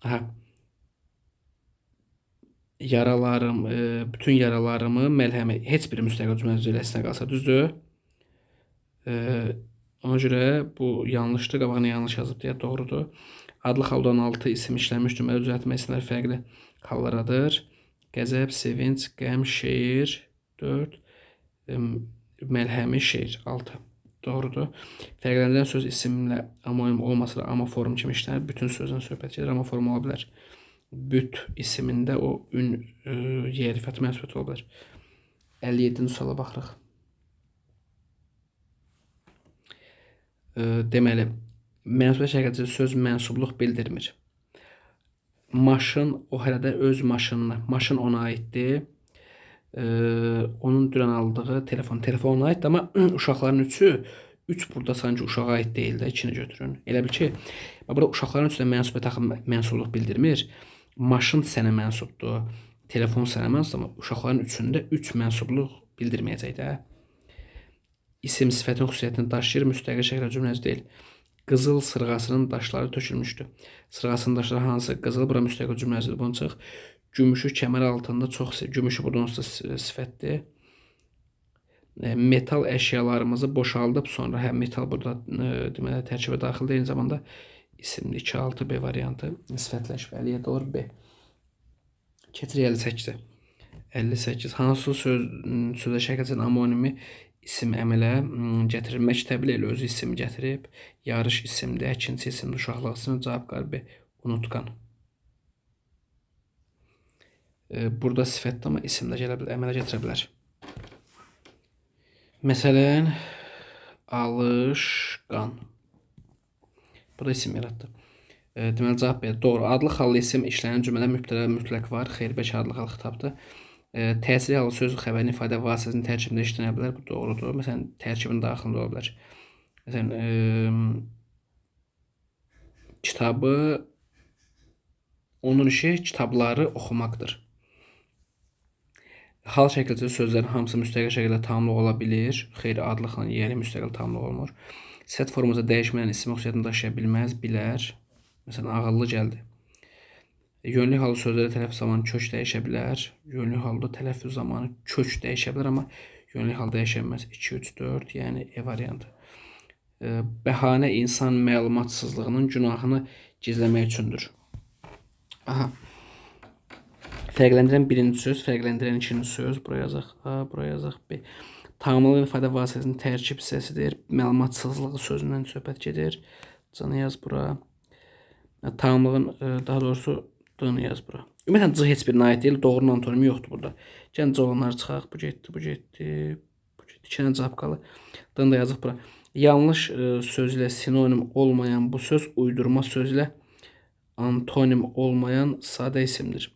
Aha. Yaralarım, bütün yaralarımı, məlhəmi, heç biri müstəqil cümlə üzü ilə qalsa düzdür. Ona görə bu yanlışdır. Qabağına yanlış yazıb deyə doğrudur. Adlı haldan 6 isim işlənmiş cümlədə düzəltmə isimləri fərqli hallardadır. Qəzəb, sevinc, qəm, şeir 4, məlhəmi, şeir 6. Doğrudur. Fərqləndirən söz isimlə amonim olmasa da ama form kimi işlənir. Bütün sözdən söhbət gedir, amma form ola bilər. Büt isimində o ün yer ifadəsi mənsubiyyəti ola bilər. 57-ci suala baxırıq. Deməli, mənsubiyyət şəkilçisi söz mənsubluq bildirmir. Maşın o hələ də öz maşınına, maşın ona aiddir. Onun dünən aldığı telefon, telefon ona aiddir, amma uşaqların üçü, 3 burada sanki uşağa aid deyil də, 2-ni götürün. Elə bil ki, burada uşaqların üçü də mənsubiyyət axı mənsubluq bildirmir. Maşın sənə mənsubdur, telefon sənə mənsubdur, amma uşaqların üçündə 3 mənsubluq bildirməyəcək də. İsim sifətin xüsusiyyətini daşıyır, müstəqil şəkildə cümləsi deyil. Qızıl sırğasının daşları tökülmüşdü. Sırğasının daşları hansı? Qızıl bura müstəqil cümləsidir, bunu çıx. Gümüşü kəmər altında çox, gümüşü burada onsuz da sifətdir. Metal əşyalarımızı boşaldıb sonra, hə, metal burada deməli tərkibə daxildir, eyni zamanda isimli 2, 6, B variantı sifətləşib 57 olur B. Keçirik 58-ə. 58. Hansı sözə şəkilçinin amonimi isim əmələ gətirir? Məktəbli elə özü isim gətirib. Yarış isimdir, əkinçi isimdir, uşaqlıq isimdir, cavab qalır B. Unutqan. Burada sifətdir, amma isim də gələ bilər, əmələ gətirə bilər. Məsələn, alışqan. Bu da isim yaratdı. Deməli, cavab B. Doğru. Adlı xallı isim işlənən cümlədə mübtəda mütləq var. Xeyr, bəlkə adlı xallı xitabdır. Təsirli hallı söz xəbərin ifadə vasitəsinin tərkibində işlənə bilər. Bu doğrudur. Məsələn, tərkibin daxilində ola bilər. Məsələn, kitabı, onun işi kitabları oxumaqdır. Hal şəkilçisi sözlərin hamısı müstəqil şəkildə tamamlıq ola bilir. Xeyr, adlıqla yiyəli müstəqil tamamlıq olmur. Sifət formuza dəyişməyən isim xüsusiyyətini daşıya bilməz, bilər. Məsələn, ağıllı gəldi. Yönlü hallı sözlərdə tələffüz zamanı kök dəyişə bilər. Yönlü halda tələffüz zamanı kök dəyişə bilər, amma yönlü hal dəyişə bilməz. 2, 3, 4, yəni E variantı. Bəhanə insan məlumatsızlığının günahını gizləmək üçündür. Aha. Fərqləndirən birinci söz, fərqləndirən ikinci söz. Buraya yazaq A, buraya yazaq B. Tamamlıq ifadə vasitəsinin tərkib hissəsidir. Məlumatsızlığı sözündən söhbət gedir. C-ni yaz bura. Tamamlığın, daha doğrusu D-ni yaz bura. Ümumiyyətlə, C heç birinə aid deyil. Doğrunun antonimi yoxdur burada. Gəlin C olanları çıxaq. Bu getdi, bu getdi, bu getdi. İki dənə cavab qalır. D-ni də yazıq bura. Yanlış söz ilə sinonim olmayan bu söz uydurma söz ilə antonim olmayan sadə isimdir.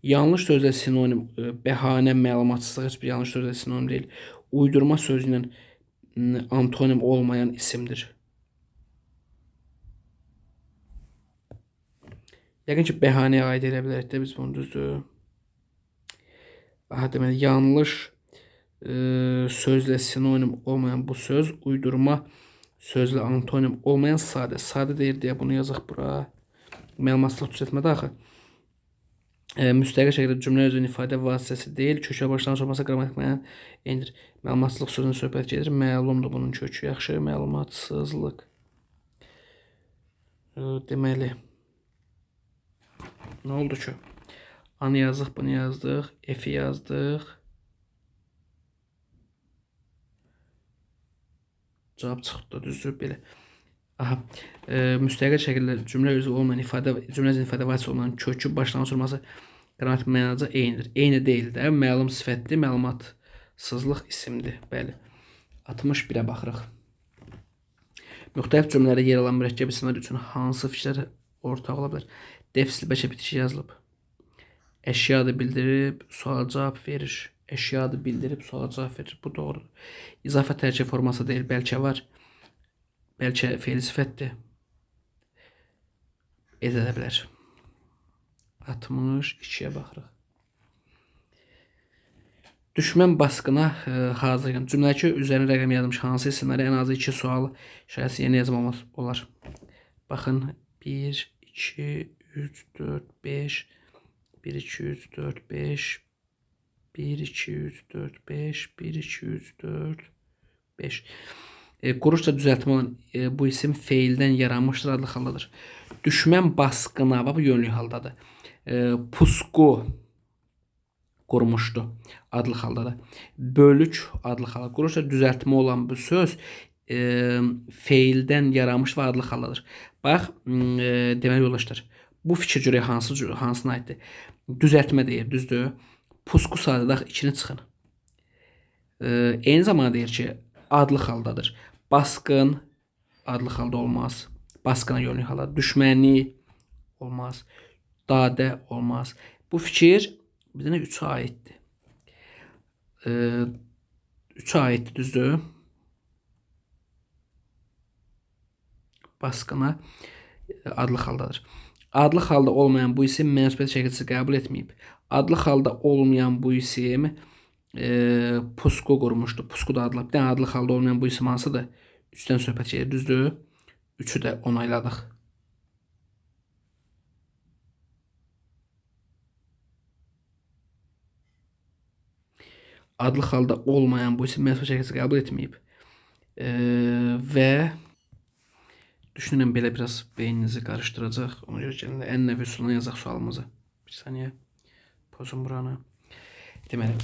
Yanlış sözlə sinonim, bəhanə, məlumatsızlıq heç bir yanlış sözlə sinonim deyil. Uydurma sözü ilə antonim olmayan isimdir? Yəqin ki, bəhanəyə aid edə bilərik də biz bunu, düzdür? Aha, deməli, yanlış sözlə sinonim olmayan bu söz, uydurma sözlə antonim olmayan sadə. Sadə deyir deyə bunu yazaq bura. Məlumatsızlıq düzəltmədə axı. Müstəqil şəkildə cümlə özünün ifadə vasitəsi deyil. Kökə başlanğıc olmasa qrammatik məna eynidir. Məlumatsızlıq sözünün söhbət gedir. Məlumdur bunun kökü. Yaxşı, məlumatsızlıq. Deməli, nə oldu ki? A-nı yazdıq, bunu yazdıq, F-i yazdıq. Cavab çıxdı, düzdür, belə. Aha, müstəqil şəkildə cümlə üzvü olmayan ifadə, cümlə üzvü ifadə vasitəsi olmayan kökü başlanğıc olması qrammatik mənaca eynidir. Eyni deyil də, məlum sifətdir, məlumatsızlıq isimdir. Bəli. 61-ə baxırıq. Müxtəlif cümlələrdə yer alan mürəkkəb isimlər üçün hansı fikirlər ortaq ola bilər? Defisli bəlkə bitişik yazılıb. Əşyadır bildirib, suala cavab verir. Əşyadır bildirib, suala cavab verir. Bu doğrudur. İzafət tərkib forması deyil, bəlkə var. Bəlkə fe'li sifətdir. Edə bilər. 62-yə baxırıq. Düşmən basqına hazır. Cümlədəki üzərinə rəqəm yazılmış hansı isimlərə ən azı 2 sual işarəsi yeni yazmaq olar. Baxın, 1, 2, 3, 4, 5, 1, 2, 3, 4, 5, 1, 2, 3, 4, 5, 1, 2, 3, 4, 5. Quruşla düzəltmə olan bu isim feildən yaranmışdır, adlı haldadır. Düşmən basqına, bax bu yönlü haldadır. Pusqu qurmuşdu, adlı haldadır. Bölük adlı halda. Quruşla düzəltmə olan bu söz feildən yaranmış və adlı haldadır. Bax, deməli yoldaşlar, bu fikir görək hansına aiddir? Düzəltmə deyir, düzdür? Pusqu sadədə ikini çıxın. Eyni zamanda deyir ki, adlı haldadır. Basqın adlı halda olmaz. Basqına yönlü halda. Düşməni olmaz. Dadə olmaz. Bu fikir bir dənə 3-ə aiddir. 3-ə aiddir, düzdür? Basqına adlı haldadır. Adlı halda olmayan bu isim mənsubiyyət şəkilçisi qəbul etməyib. Adlı halda olmayan bu isim pusqu qurmuşdu. Pusqu da adlı. Bir dənə adlı halda olmayan bu isim hansıdır? 3-dən söhbət gedir, düzdür? 3-ü də onayladıq. Adlı halda olmayan bu isim mənsubiyyət şəkilçisi qəbul etməyib. Və düşünürəm belə biraz beyninizi qarışdıracaq. Ona görə gəlin ən nəvi üsuluna yazaq sualımızı. Bir saniyə. Pozum buranı. Deməli,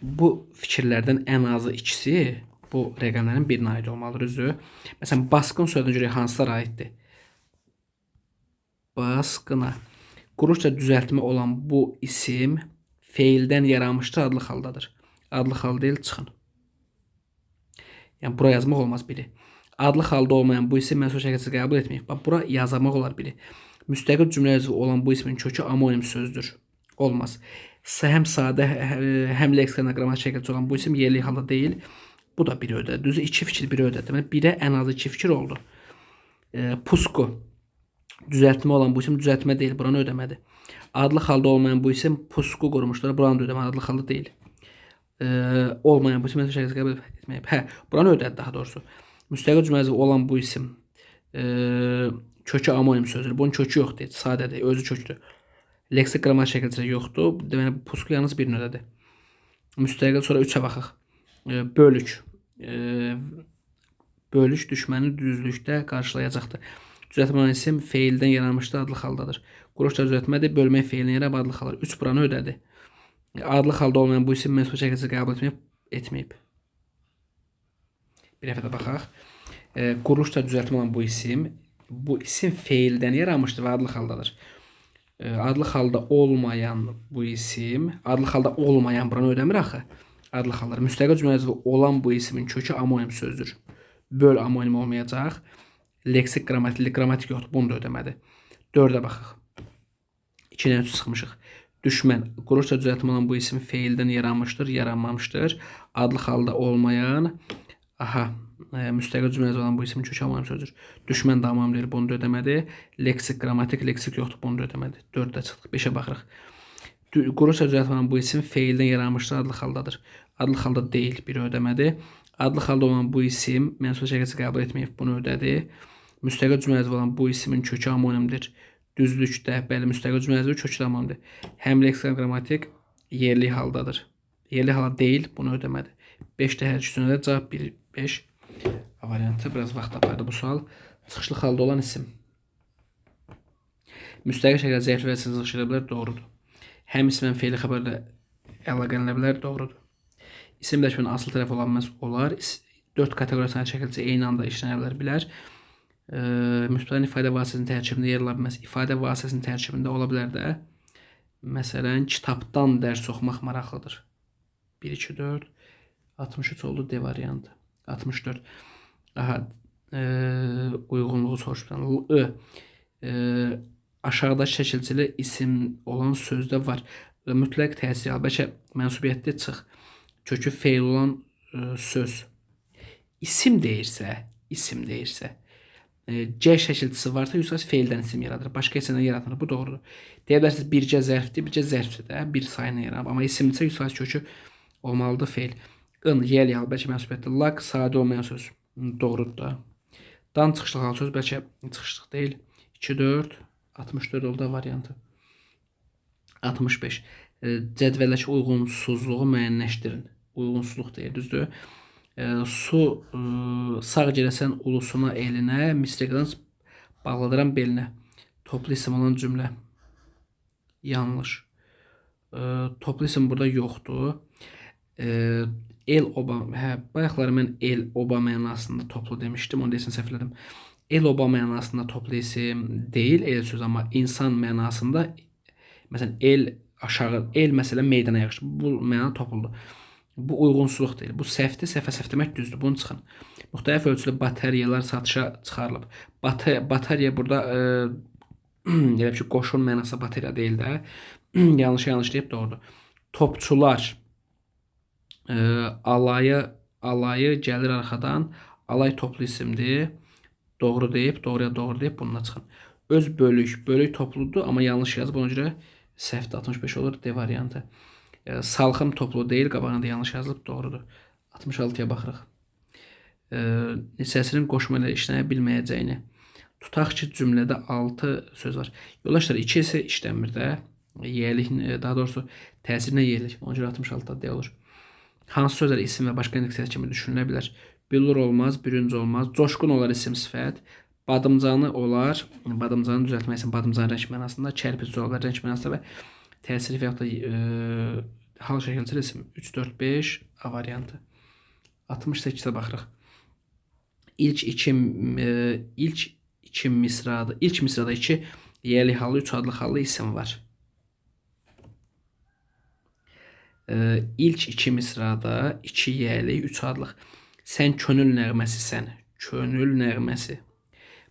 bu fikirlərdən ən azı ikisi bu rəqəmlərin birinə aid olmalıdır, düzdür? Məsələn, basqın sözünə görə hansılara aiddir? Basqına. Quruşla düzəltmə olan bu isim feildən yaranmışdır, adlı haldadır. Adlı hal deyil, çıxın. Yəni, bura yazmaq olmaz biri. Adlı halda olmayan bu isim mənsubiyyət şəkilçisi qəbul etməyib. Bax, bura yazmaq olar biri. Müstəqil cümlə üzvü olan bu ismin kökü amonim sözdür. Olmaz. Həm sadə, həm leksika qrammatik şəkilçisi olan bu isim yerli halda deyil. Bu da biri ödədi. Düzü, 2 fikir biri ödədi. Deməli, birə ən azı 2 fikir oldu. Pusqu. Düzəltmə olan bu isim düzəltmə deyil. Buranı ödəmədi. Adlı halda olmayan bu isim pusqu qurmuşdur. Buranı da ödəmədi. Adlı halda deyil. Olmayan bu isim mənsubiyyət şəkilçisi qəbul etməyib. Hə, buranı ödədi daha doğrusu. Müstəqil cümlə üzvü olan bu isim kökü amonim sözdür. Bunun kökü yoxdur. Sadədir. Özü kökdür. Leksik qrammatik şəkilçisi yoxdur. Deməli, pusqu yalnız birini ödədi. Müstəqil sonra 3-ə baxaq. Bölük. Bölük düşməni düzlükdə qarşılayacaqdır. Düzəltmə olan isim feildən yaranmışdır, adlı haldadır. Quruşla düzəltmədir, bölmək feilini yaranıb adlı haldadır. 3 buranı ödədi. Adlı halda olmayan bu isim mənsubiyyət şəkilçisi qəbul etməyib. Bir dəfə də baxaq. Quruluşla düzəltmə olan bu isim feildən yaranmışdır və adlı haldadır. Adlı halda olmayan bu isim, adlı halda olmayan buranı ödəmir axı. Adlı hallar. Müstəqil cümlə üzvü olan bu ismin kökü amonim sözdür. Böl amonim olmayacaq. Leksik qrammatik, qrammatik yoxdur. Bunu da ödəmədi. 4-ə baxaq. 2-dən 3 çıxmışıq. Düşmən. Quruluşca düzəltmə olan bu isim feildən yaranmışdır, yaranmamışdır. Adlıq halda olmayan, aha, müstəqil cümlədə olan bu isimin kökü amonim sözdür. Düşmən də amonim deyil, bunu da ödəmədi. Leksik, qrammatik, leksik yoxdur, bunu da ödəmədi. 4-də çıxdıq, 5-ə baxırıq. Quruluşca düzəltmə olan bu isim feildən yaranmışdır, adlıq haldadır. Adlıq halda deyil, biri ödəmədi. Adlıq halda olan bu isim mənsubiyyət şəkilçisi qəbul etməyib, bunu ödədi. Müstəqil cümlədə olan bu isimin kökü amonimdir. Düzlükdə, bəli, müstəqil cümlədir, kökü də amonimdir. Həm leksik, həm qrammatik yerli haldadır. Yerli halda deyil, bunu ödəmədi. 5 də hər ikisində də cavab 1, 5 A variantı. Biraz vaxt apardı bu sual. Çıxışlı halda olan isim. Müstəqil şəkildə zərf və çıxış edə bilər, doğrudur. Həm isim, həm feili xəbərlə əlaqələnə bilər, doğrudur. İsim birləşmənin asıl tərəf ola bilməz, olar. 4 kateqoriyasına şəkilcə eyni anda işlənə bilər. Müsbətlərin ifadə vasitəsinin tərkibində yer ala bilməz. İfadə vasitəsinin tərkibində ola bilər də. Məsələn, kitabdan dərs oxumaq maraqlıdır. 1, 2, 4, 63 oldu D variantı. 64. Aha, uyğunluğu soruşmuşam. I. Aşağıda şəkilçili isim olan sözdə var. Mütləq təsir al. Bəlkə mənsubiyyətli çıx. Kökü feil olan söz. İsim deyirsə, isim deyirsə. C şəkilçisi varsa 100% feildən isim yaradır. Başqa heç nədən yaratmır. Bu doğrudur. Deyə bilərsiniz bircə zərfdir, bircə zərfdir də, bir sayına yaranıb. Amma isimdirsə 100% kökü olmalıdır feil. In, yel, yal, bəlkə mənsubiyyətli. Lak, sadə olmayan söz. Doğrudur da. Dan çıxışlı hal söz bəlkə çıxışlıq deyil. 2, 4, 64 oldu A variantı. 65. Cədvəldəki uyğunsuzluğu müəyyənləşdirin. Uyğunsuzluq deyir, düzdür? Su sağ girəsən ulusuna, elinə, misri qılınc bağladıram belinə. Toplu isim olan cümlə. Yanlış. Toplu isim burada yoxdur. El oba, hə, bayaqları mən el oba mənasında toplu demişdim, onu deyəsən səhv elədim. El oba mənasında toplu isim deyil, el söz, amma insan mənasında, məsələn, el aşağı, el məsələn meydana yığışdı. Bu məna topludur. Bu uyğunsuzluq deyil. Bu səhvdir. Səhvə səhv demək düzdür. Bunu çıxın. Müxtəlif ölçülü batareyalar satışa çıxarılıb. Batareya burada elə bir ki, qoşun mənası batareya deyil də. Yanlış yanlış deyib doğrudur. Topçular alayı gəlir arxadan. Alay toplu isimdir. Doğru deyib, doğruya doğru deyib bununla çıxın. Öz bölük, bölük topludur, amma yanlış yazıb. Ona görə səhvdir. 65 olur D variantı. Salxım toplu deyil, qabağına da yanlış yazılıb, doğrudur. 66-ya baxırıq. Neçəsinin qoşma ilə işlənə bilməyəcəyini. Tutaq ki, cümlədə 6 söz var. Yoldaşlar, 2 isə işlənmir də. Yeyəlik, daha doğrusu təsirinə yeyəlik. Ona görə 66-da D olur. Hansı sözlər isim və başqa indekslər kimi düşünülə bilər? Billur olmaz, bürünc olmaz. Coşqun olar isim sifət. Badımcanı olar. Badımcanı düzəltmək üçün badımcan rəng mənasında, kərpic olar rəng mənasında və təsiri və yaxud da hal şəkilçili isim 3, 4, 5 A variantı. 68-ə baxırıq. İlk iki misrada, ilk misrada 2 yiyəli hallı, 3 adlı hallı isim var. İlk iki misrada 2 yiyəli, 3 adlıq. Sən könül nəğməsisən. Könül nəğməsi.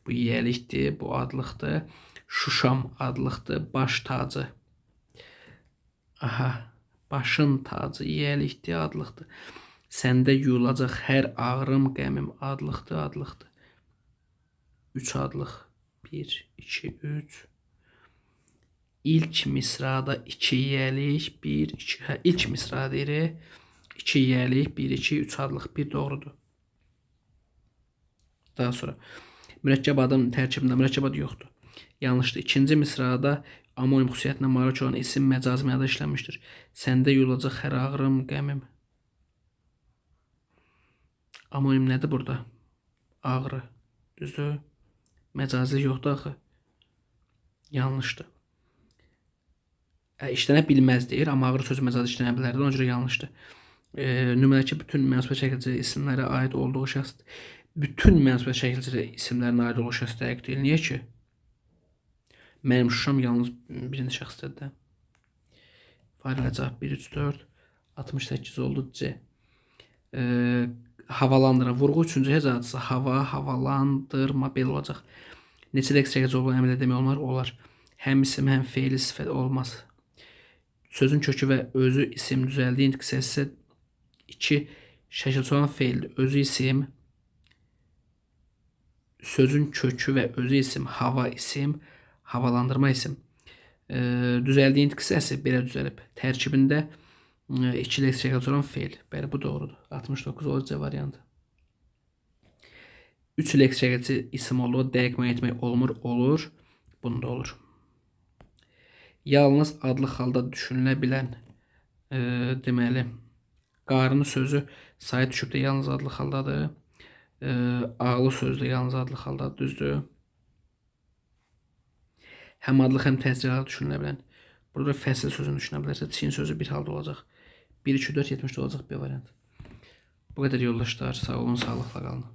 Bu yiyəlikdir, bu adlıqdır. Şuşam adlıqdır, baş tacı. Aha, başın tacı yiyəlikdir, adlıqdır. Səndə yuyulacaq hər ağrım, qəmim adlıqdır, adlıqdır. 3 adlıq. 1, 2, 3. İlk misrada 2 yiyəlik, 1, 2. Hə, ilk misra deyirik. 2 yiyəlik, 1, 2, 3 adlıq. 1 doğrudur. Daha sonra mürəkkəb adın tərkibində mürəkkəb ad yoxdur. Yanlışdır. İkinci misrada amonim xüsusiyyətinə malik olan isim məcazi mənada işlənmişdir. Səndə yuyulacaq hər ağrım, qəmim. Amonim nədir burada? Ağrı. Düzdür? Məcazilik yoxdur axı. Yanlışdır. İşlənə bilməz deyir, amma ağrı sözü məcazi işlənə bilərdi. Ona görə yanlışdır. Nümunədəki bütün mənsubiyyət şəkilçili isimlərə aid olduğu şəxs, bütün mənsubiyyət şəkilçili isimlərinə aid olduğu şəxs dəqiq deyil. Niyə ki? Mənim Şuşam yalnız birinci şəxsdədir də. Farilə cavab 1, 3, 4, 68 oldu C. Havalandıran vurğu üçüncü hecadısa hava, havalandırma belə olacaq. Neçə leksik şəkilçi olduğunu əmr demək olmar? Olar. Həm isim, həm feili sifət olmaz. Sözün kökü və özü isim düzəldiyi nitq hissəsi 2 şəkilçi olan feildir. Özü isim, sözün kökü və özü isim, hava isim, havalandırma isim. Düzəldiyi nitq hissəsi belə düzəlib. Tərkibində 2 leksik şəkilçi olan feil. Bəli, bu doğrudur. 69 olur C variantı. 3 leksik şəkilçi isim olduğu dəqiq müəyyən etmək olmur, olur. Bunda olur. Yalnız adlı halda düşünülə bilən, deməli, qarını sözü sayı düşüb də yalnız adlı haldadır. Ağlı sözü də yalnız adlı haldadır, düzdür. Həm adlıq, həm təsir halda düşünülə bilən. Burada fəsil sözünü düşünə bilərsə, Çin sözü bir halda olacaq. 1, 2, 4, 70 olacaq bir variant. Bu qədər yoldaşlar. Sağ olun, sağlıqla qalın.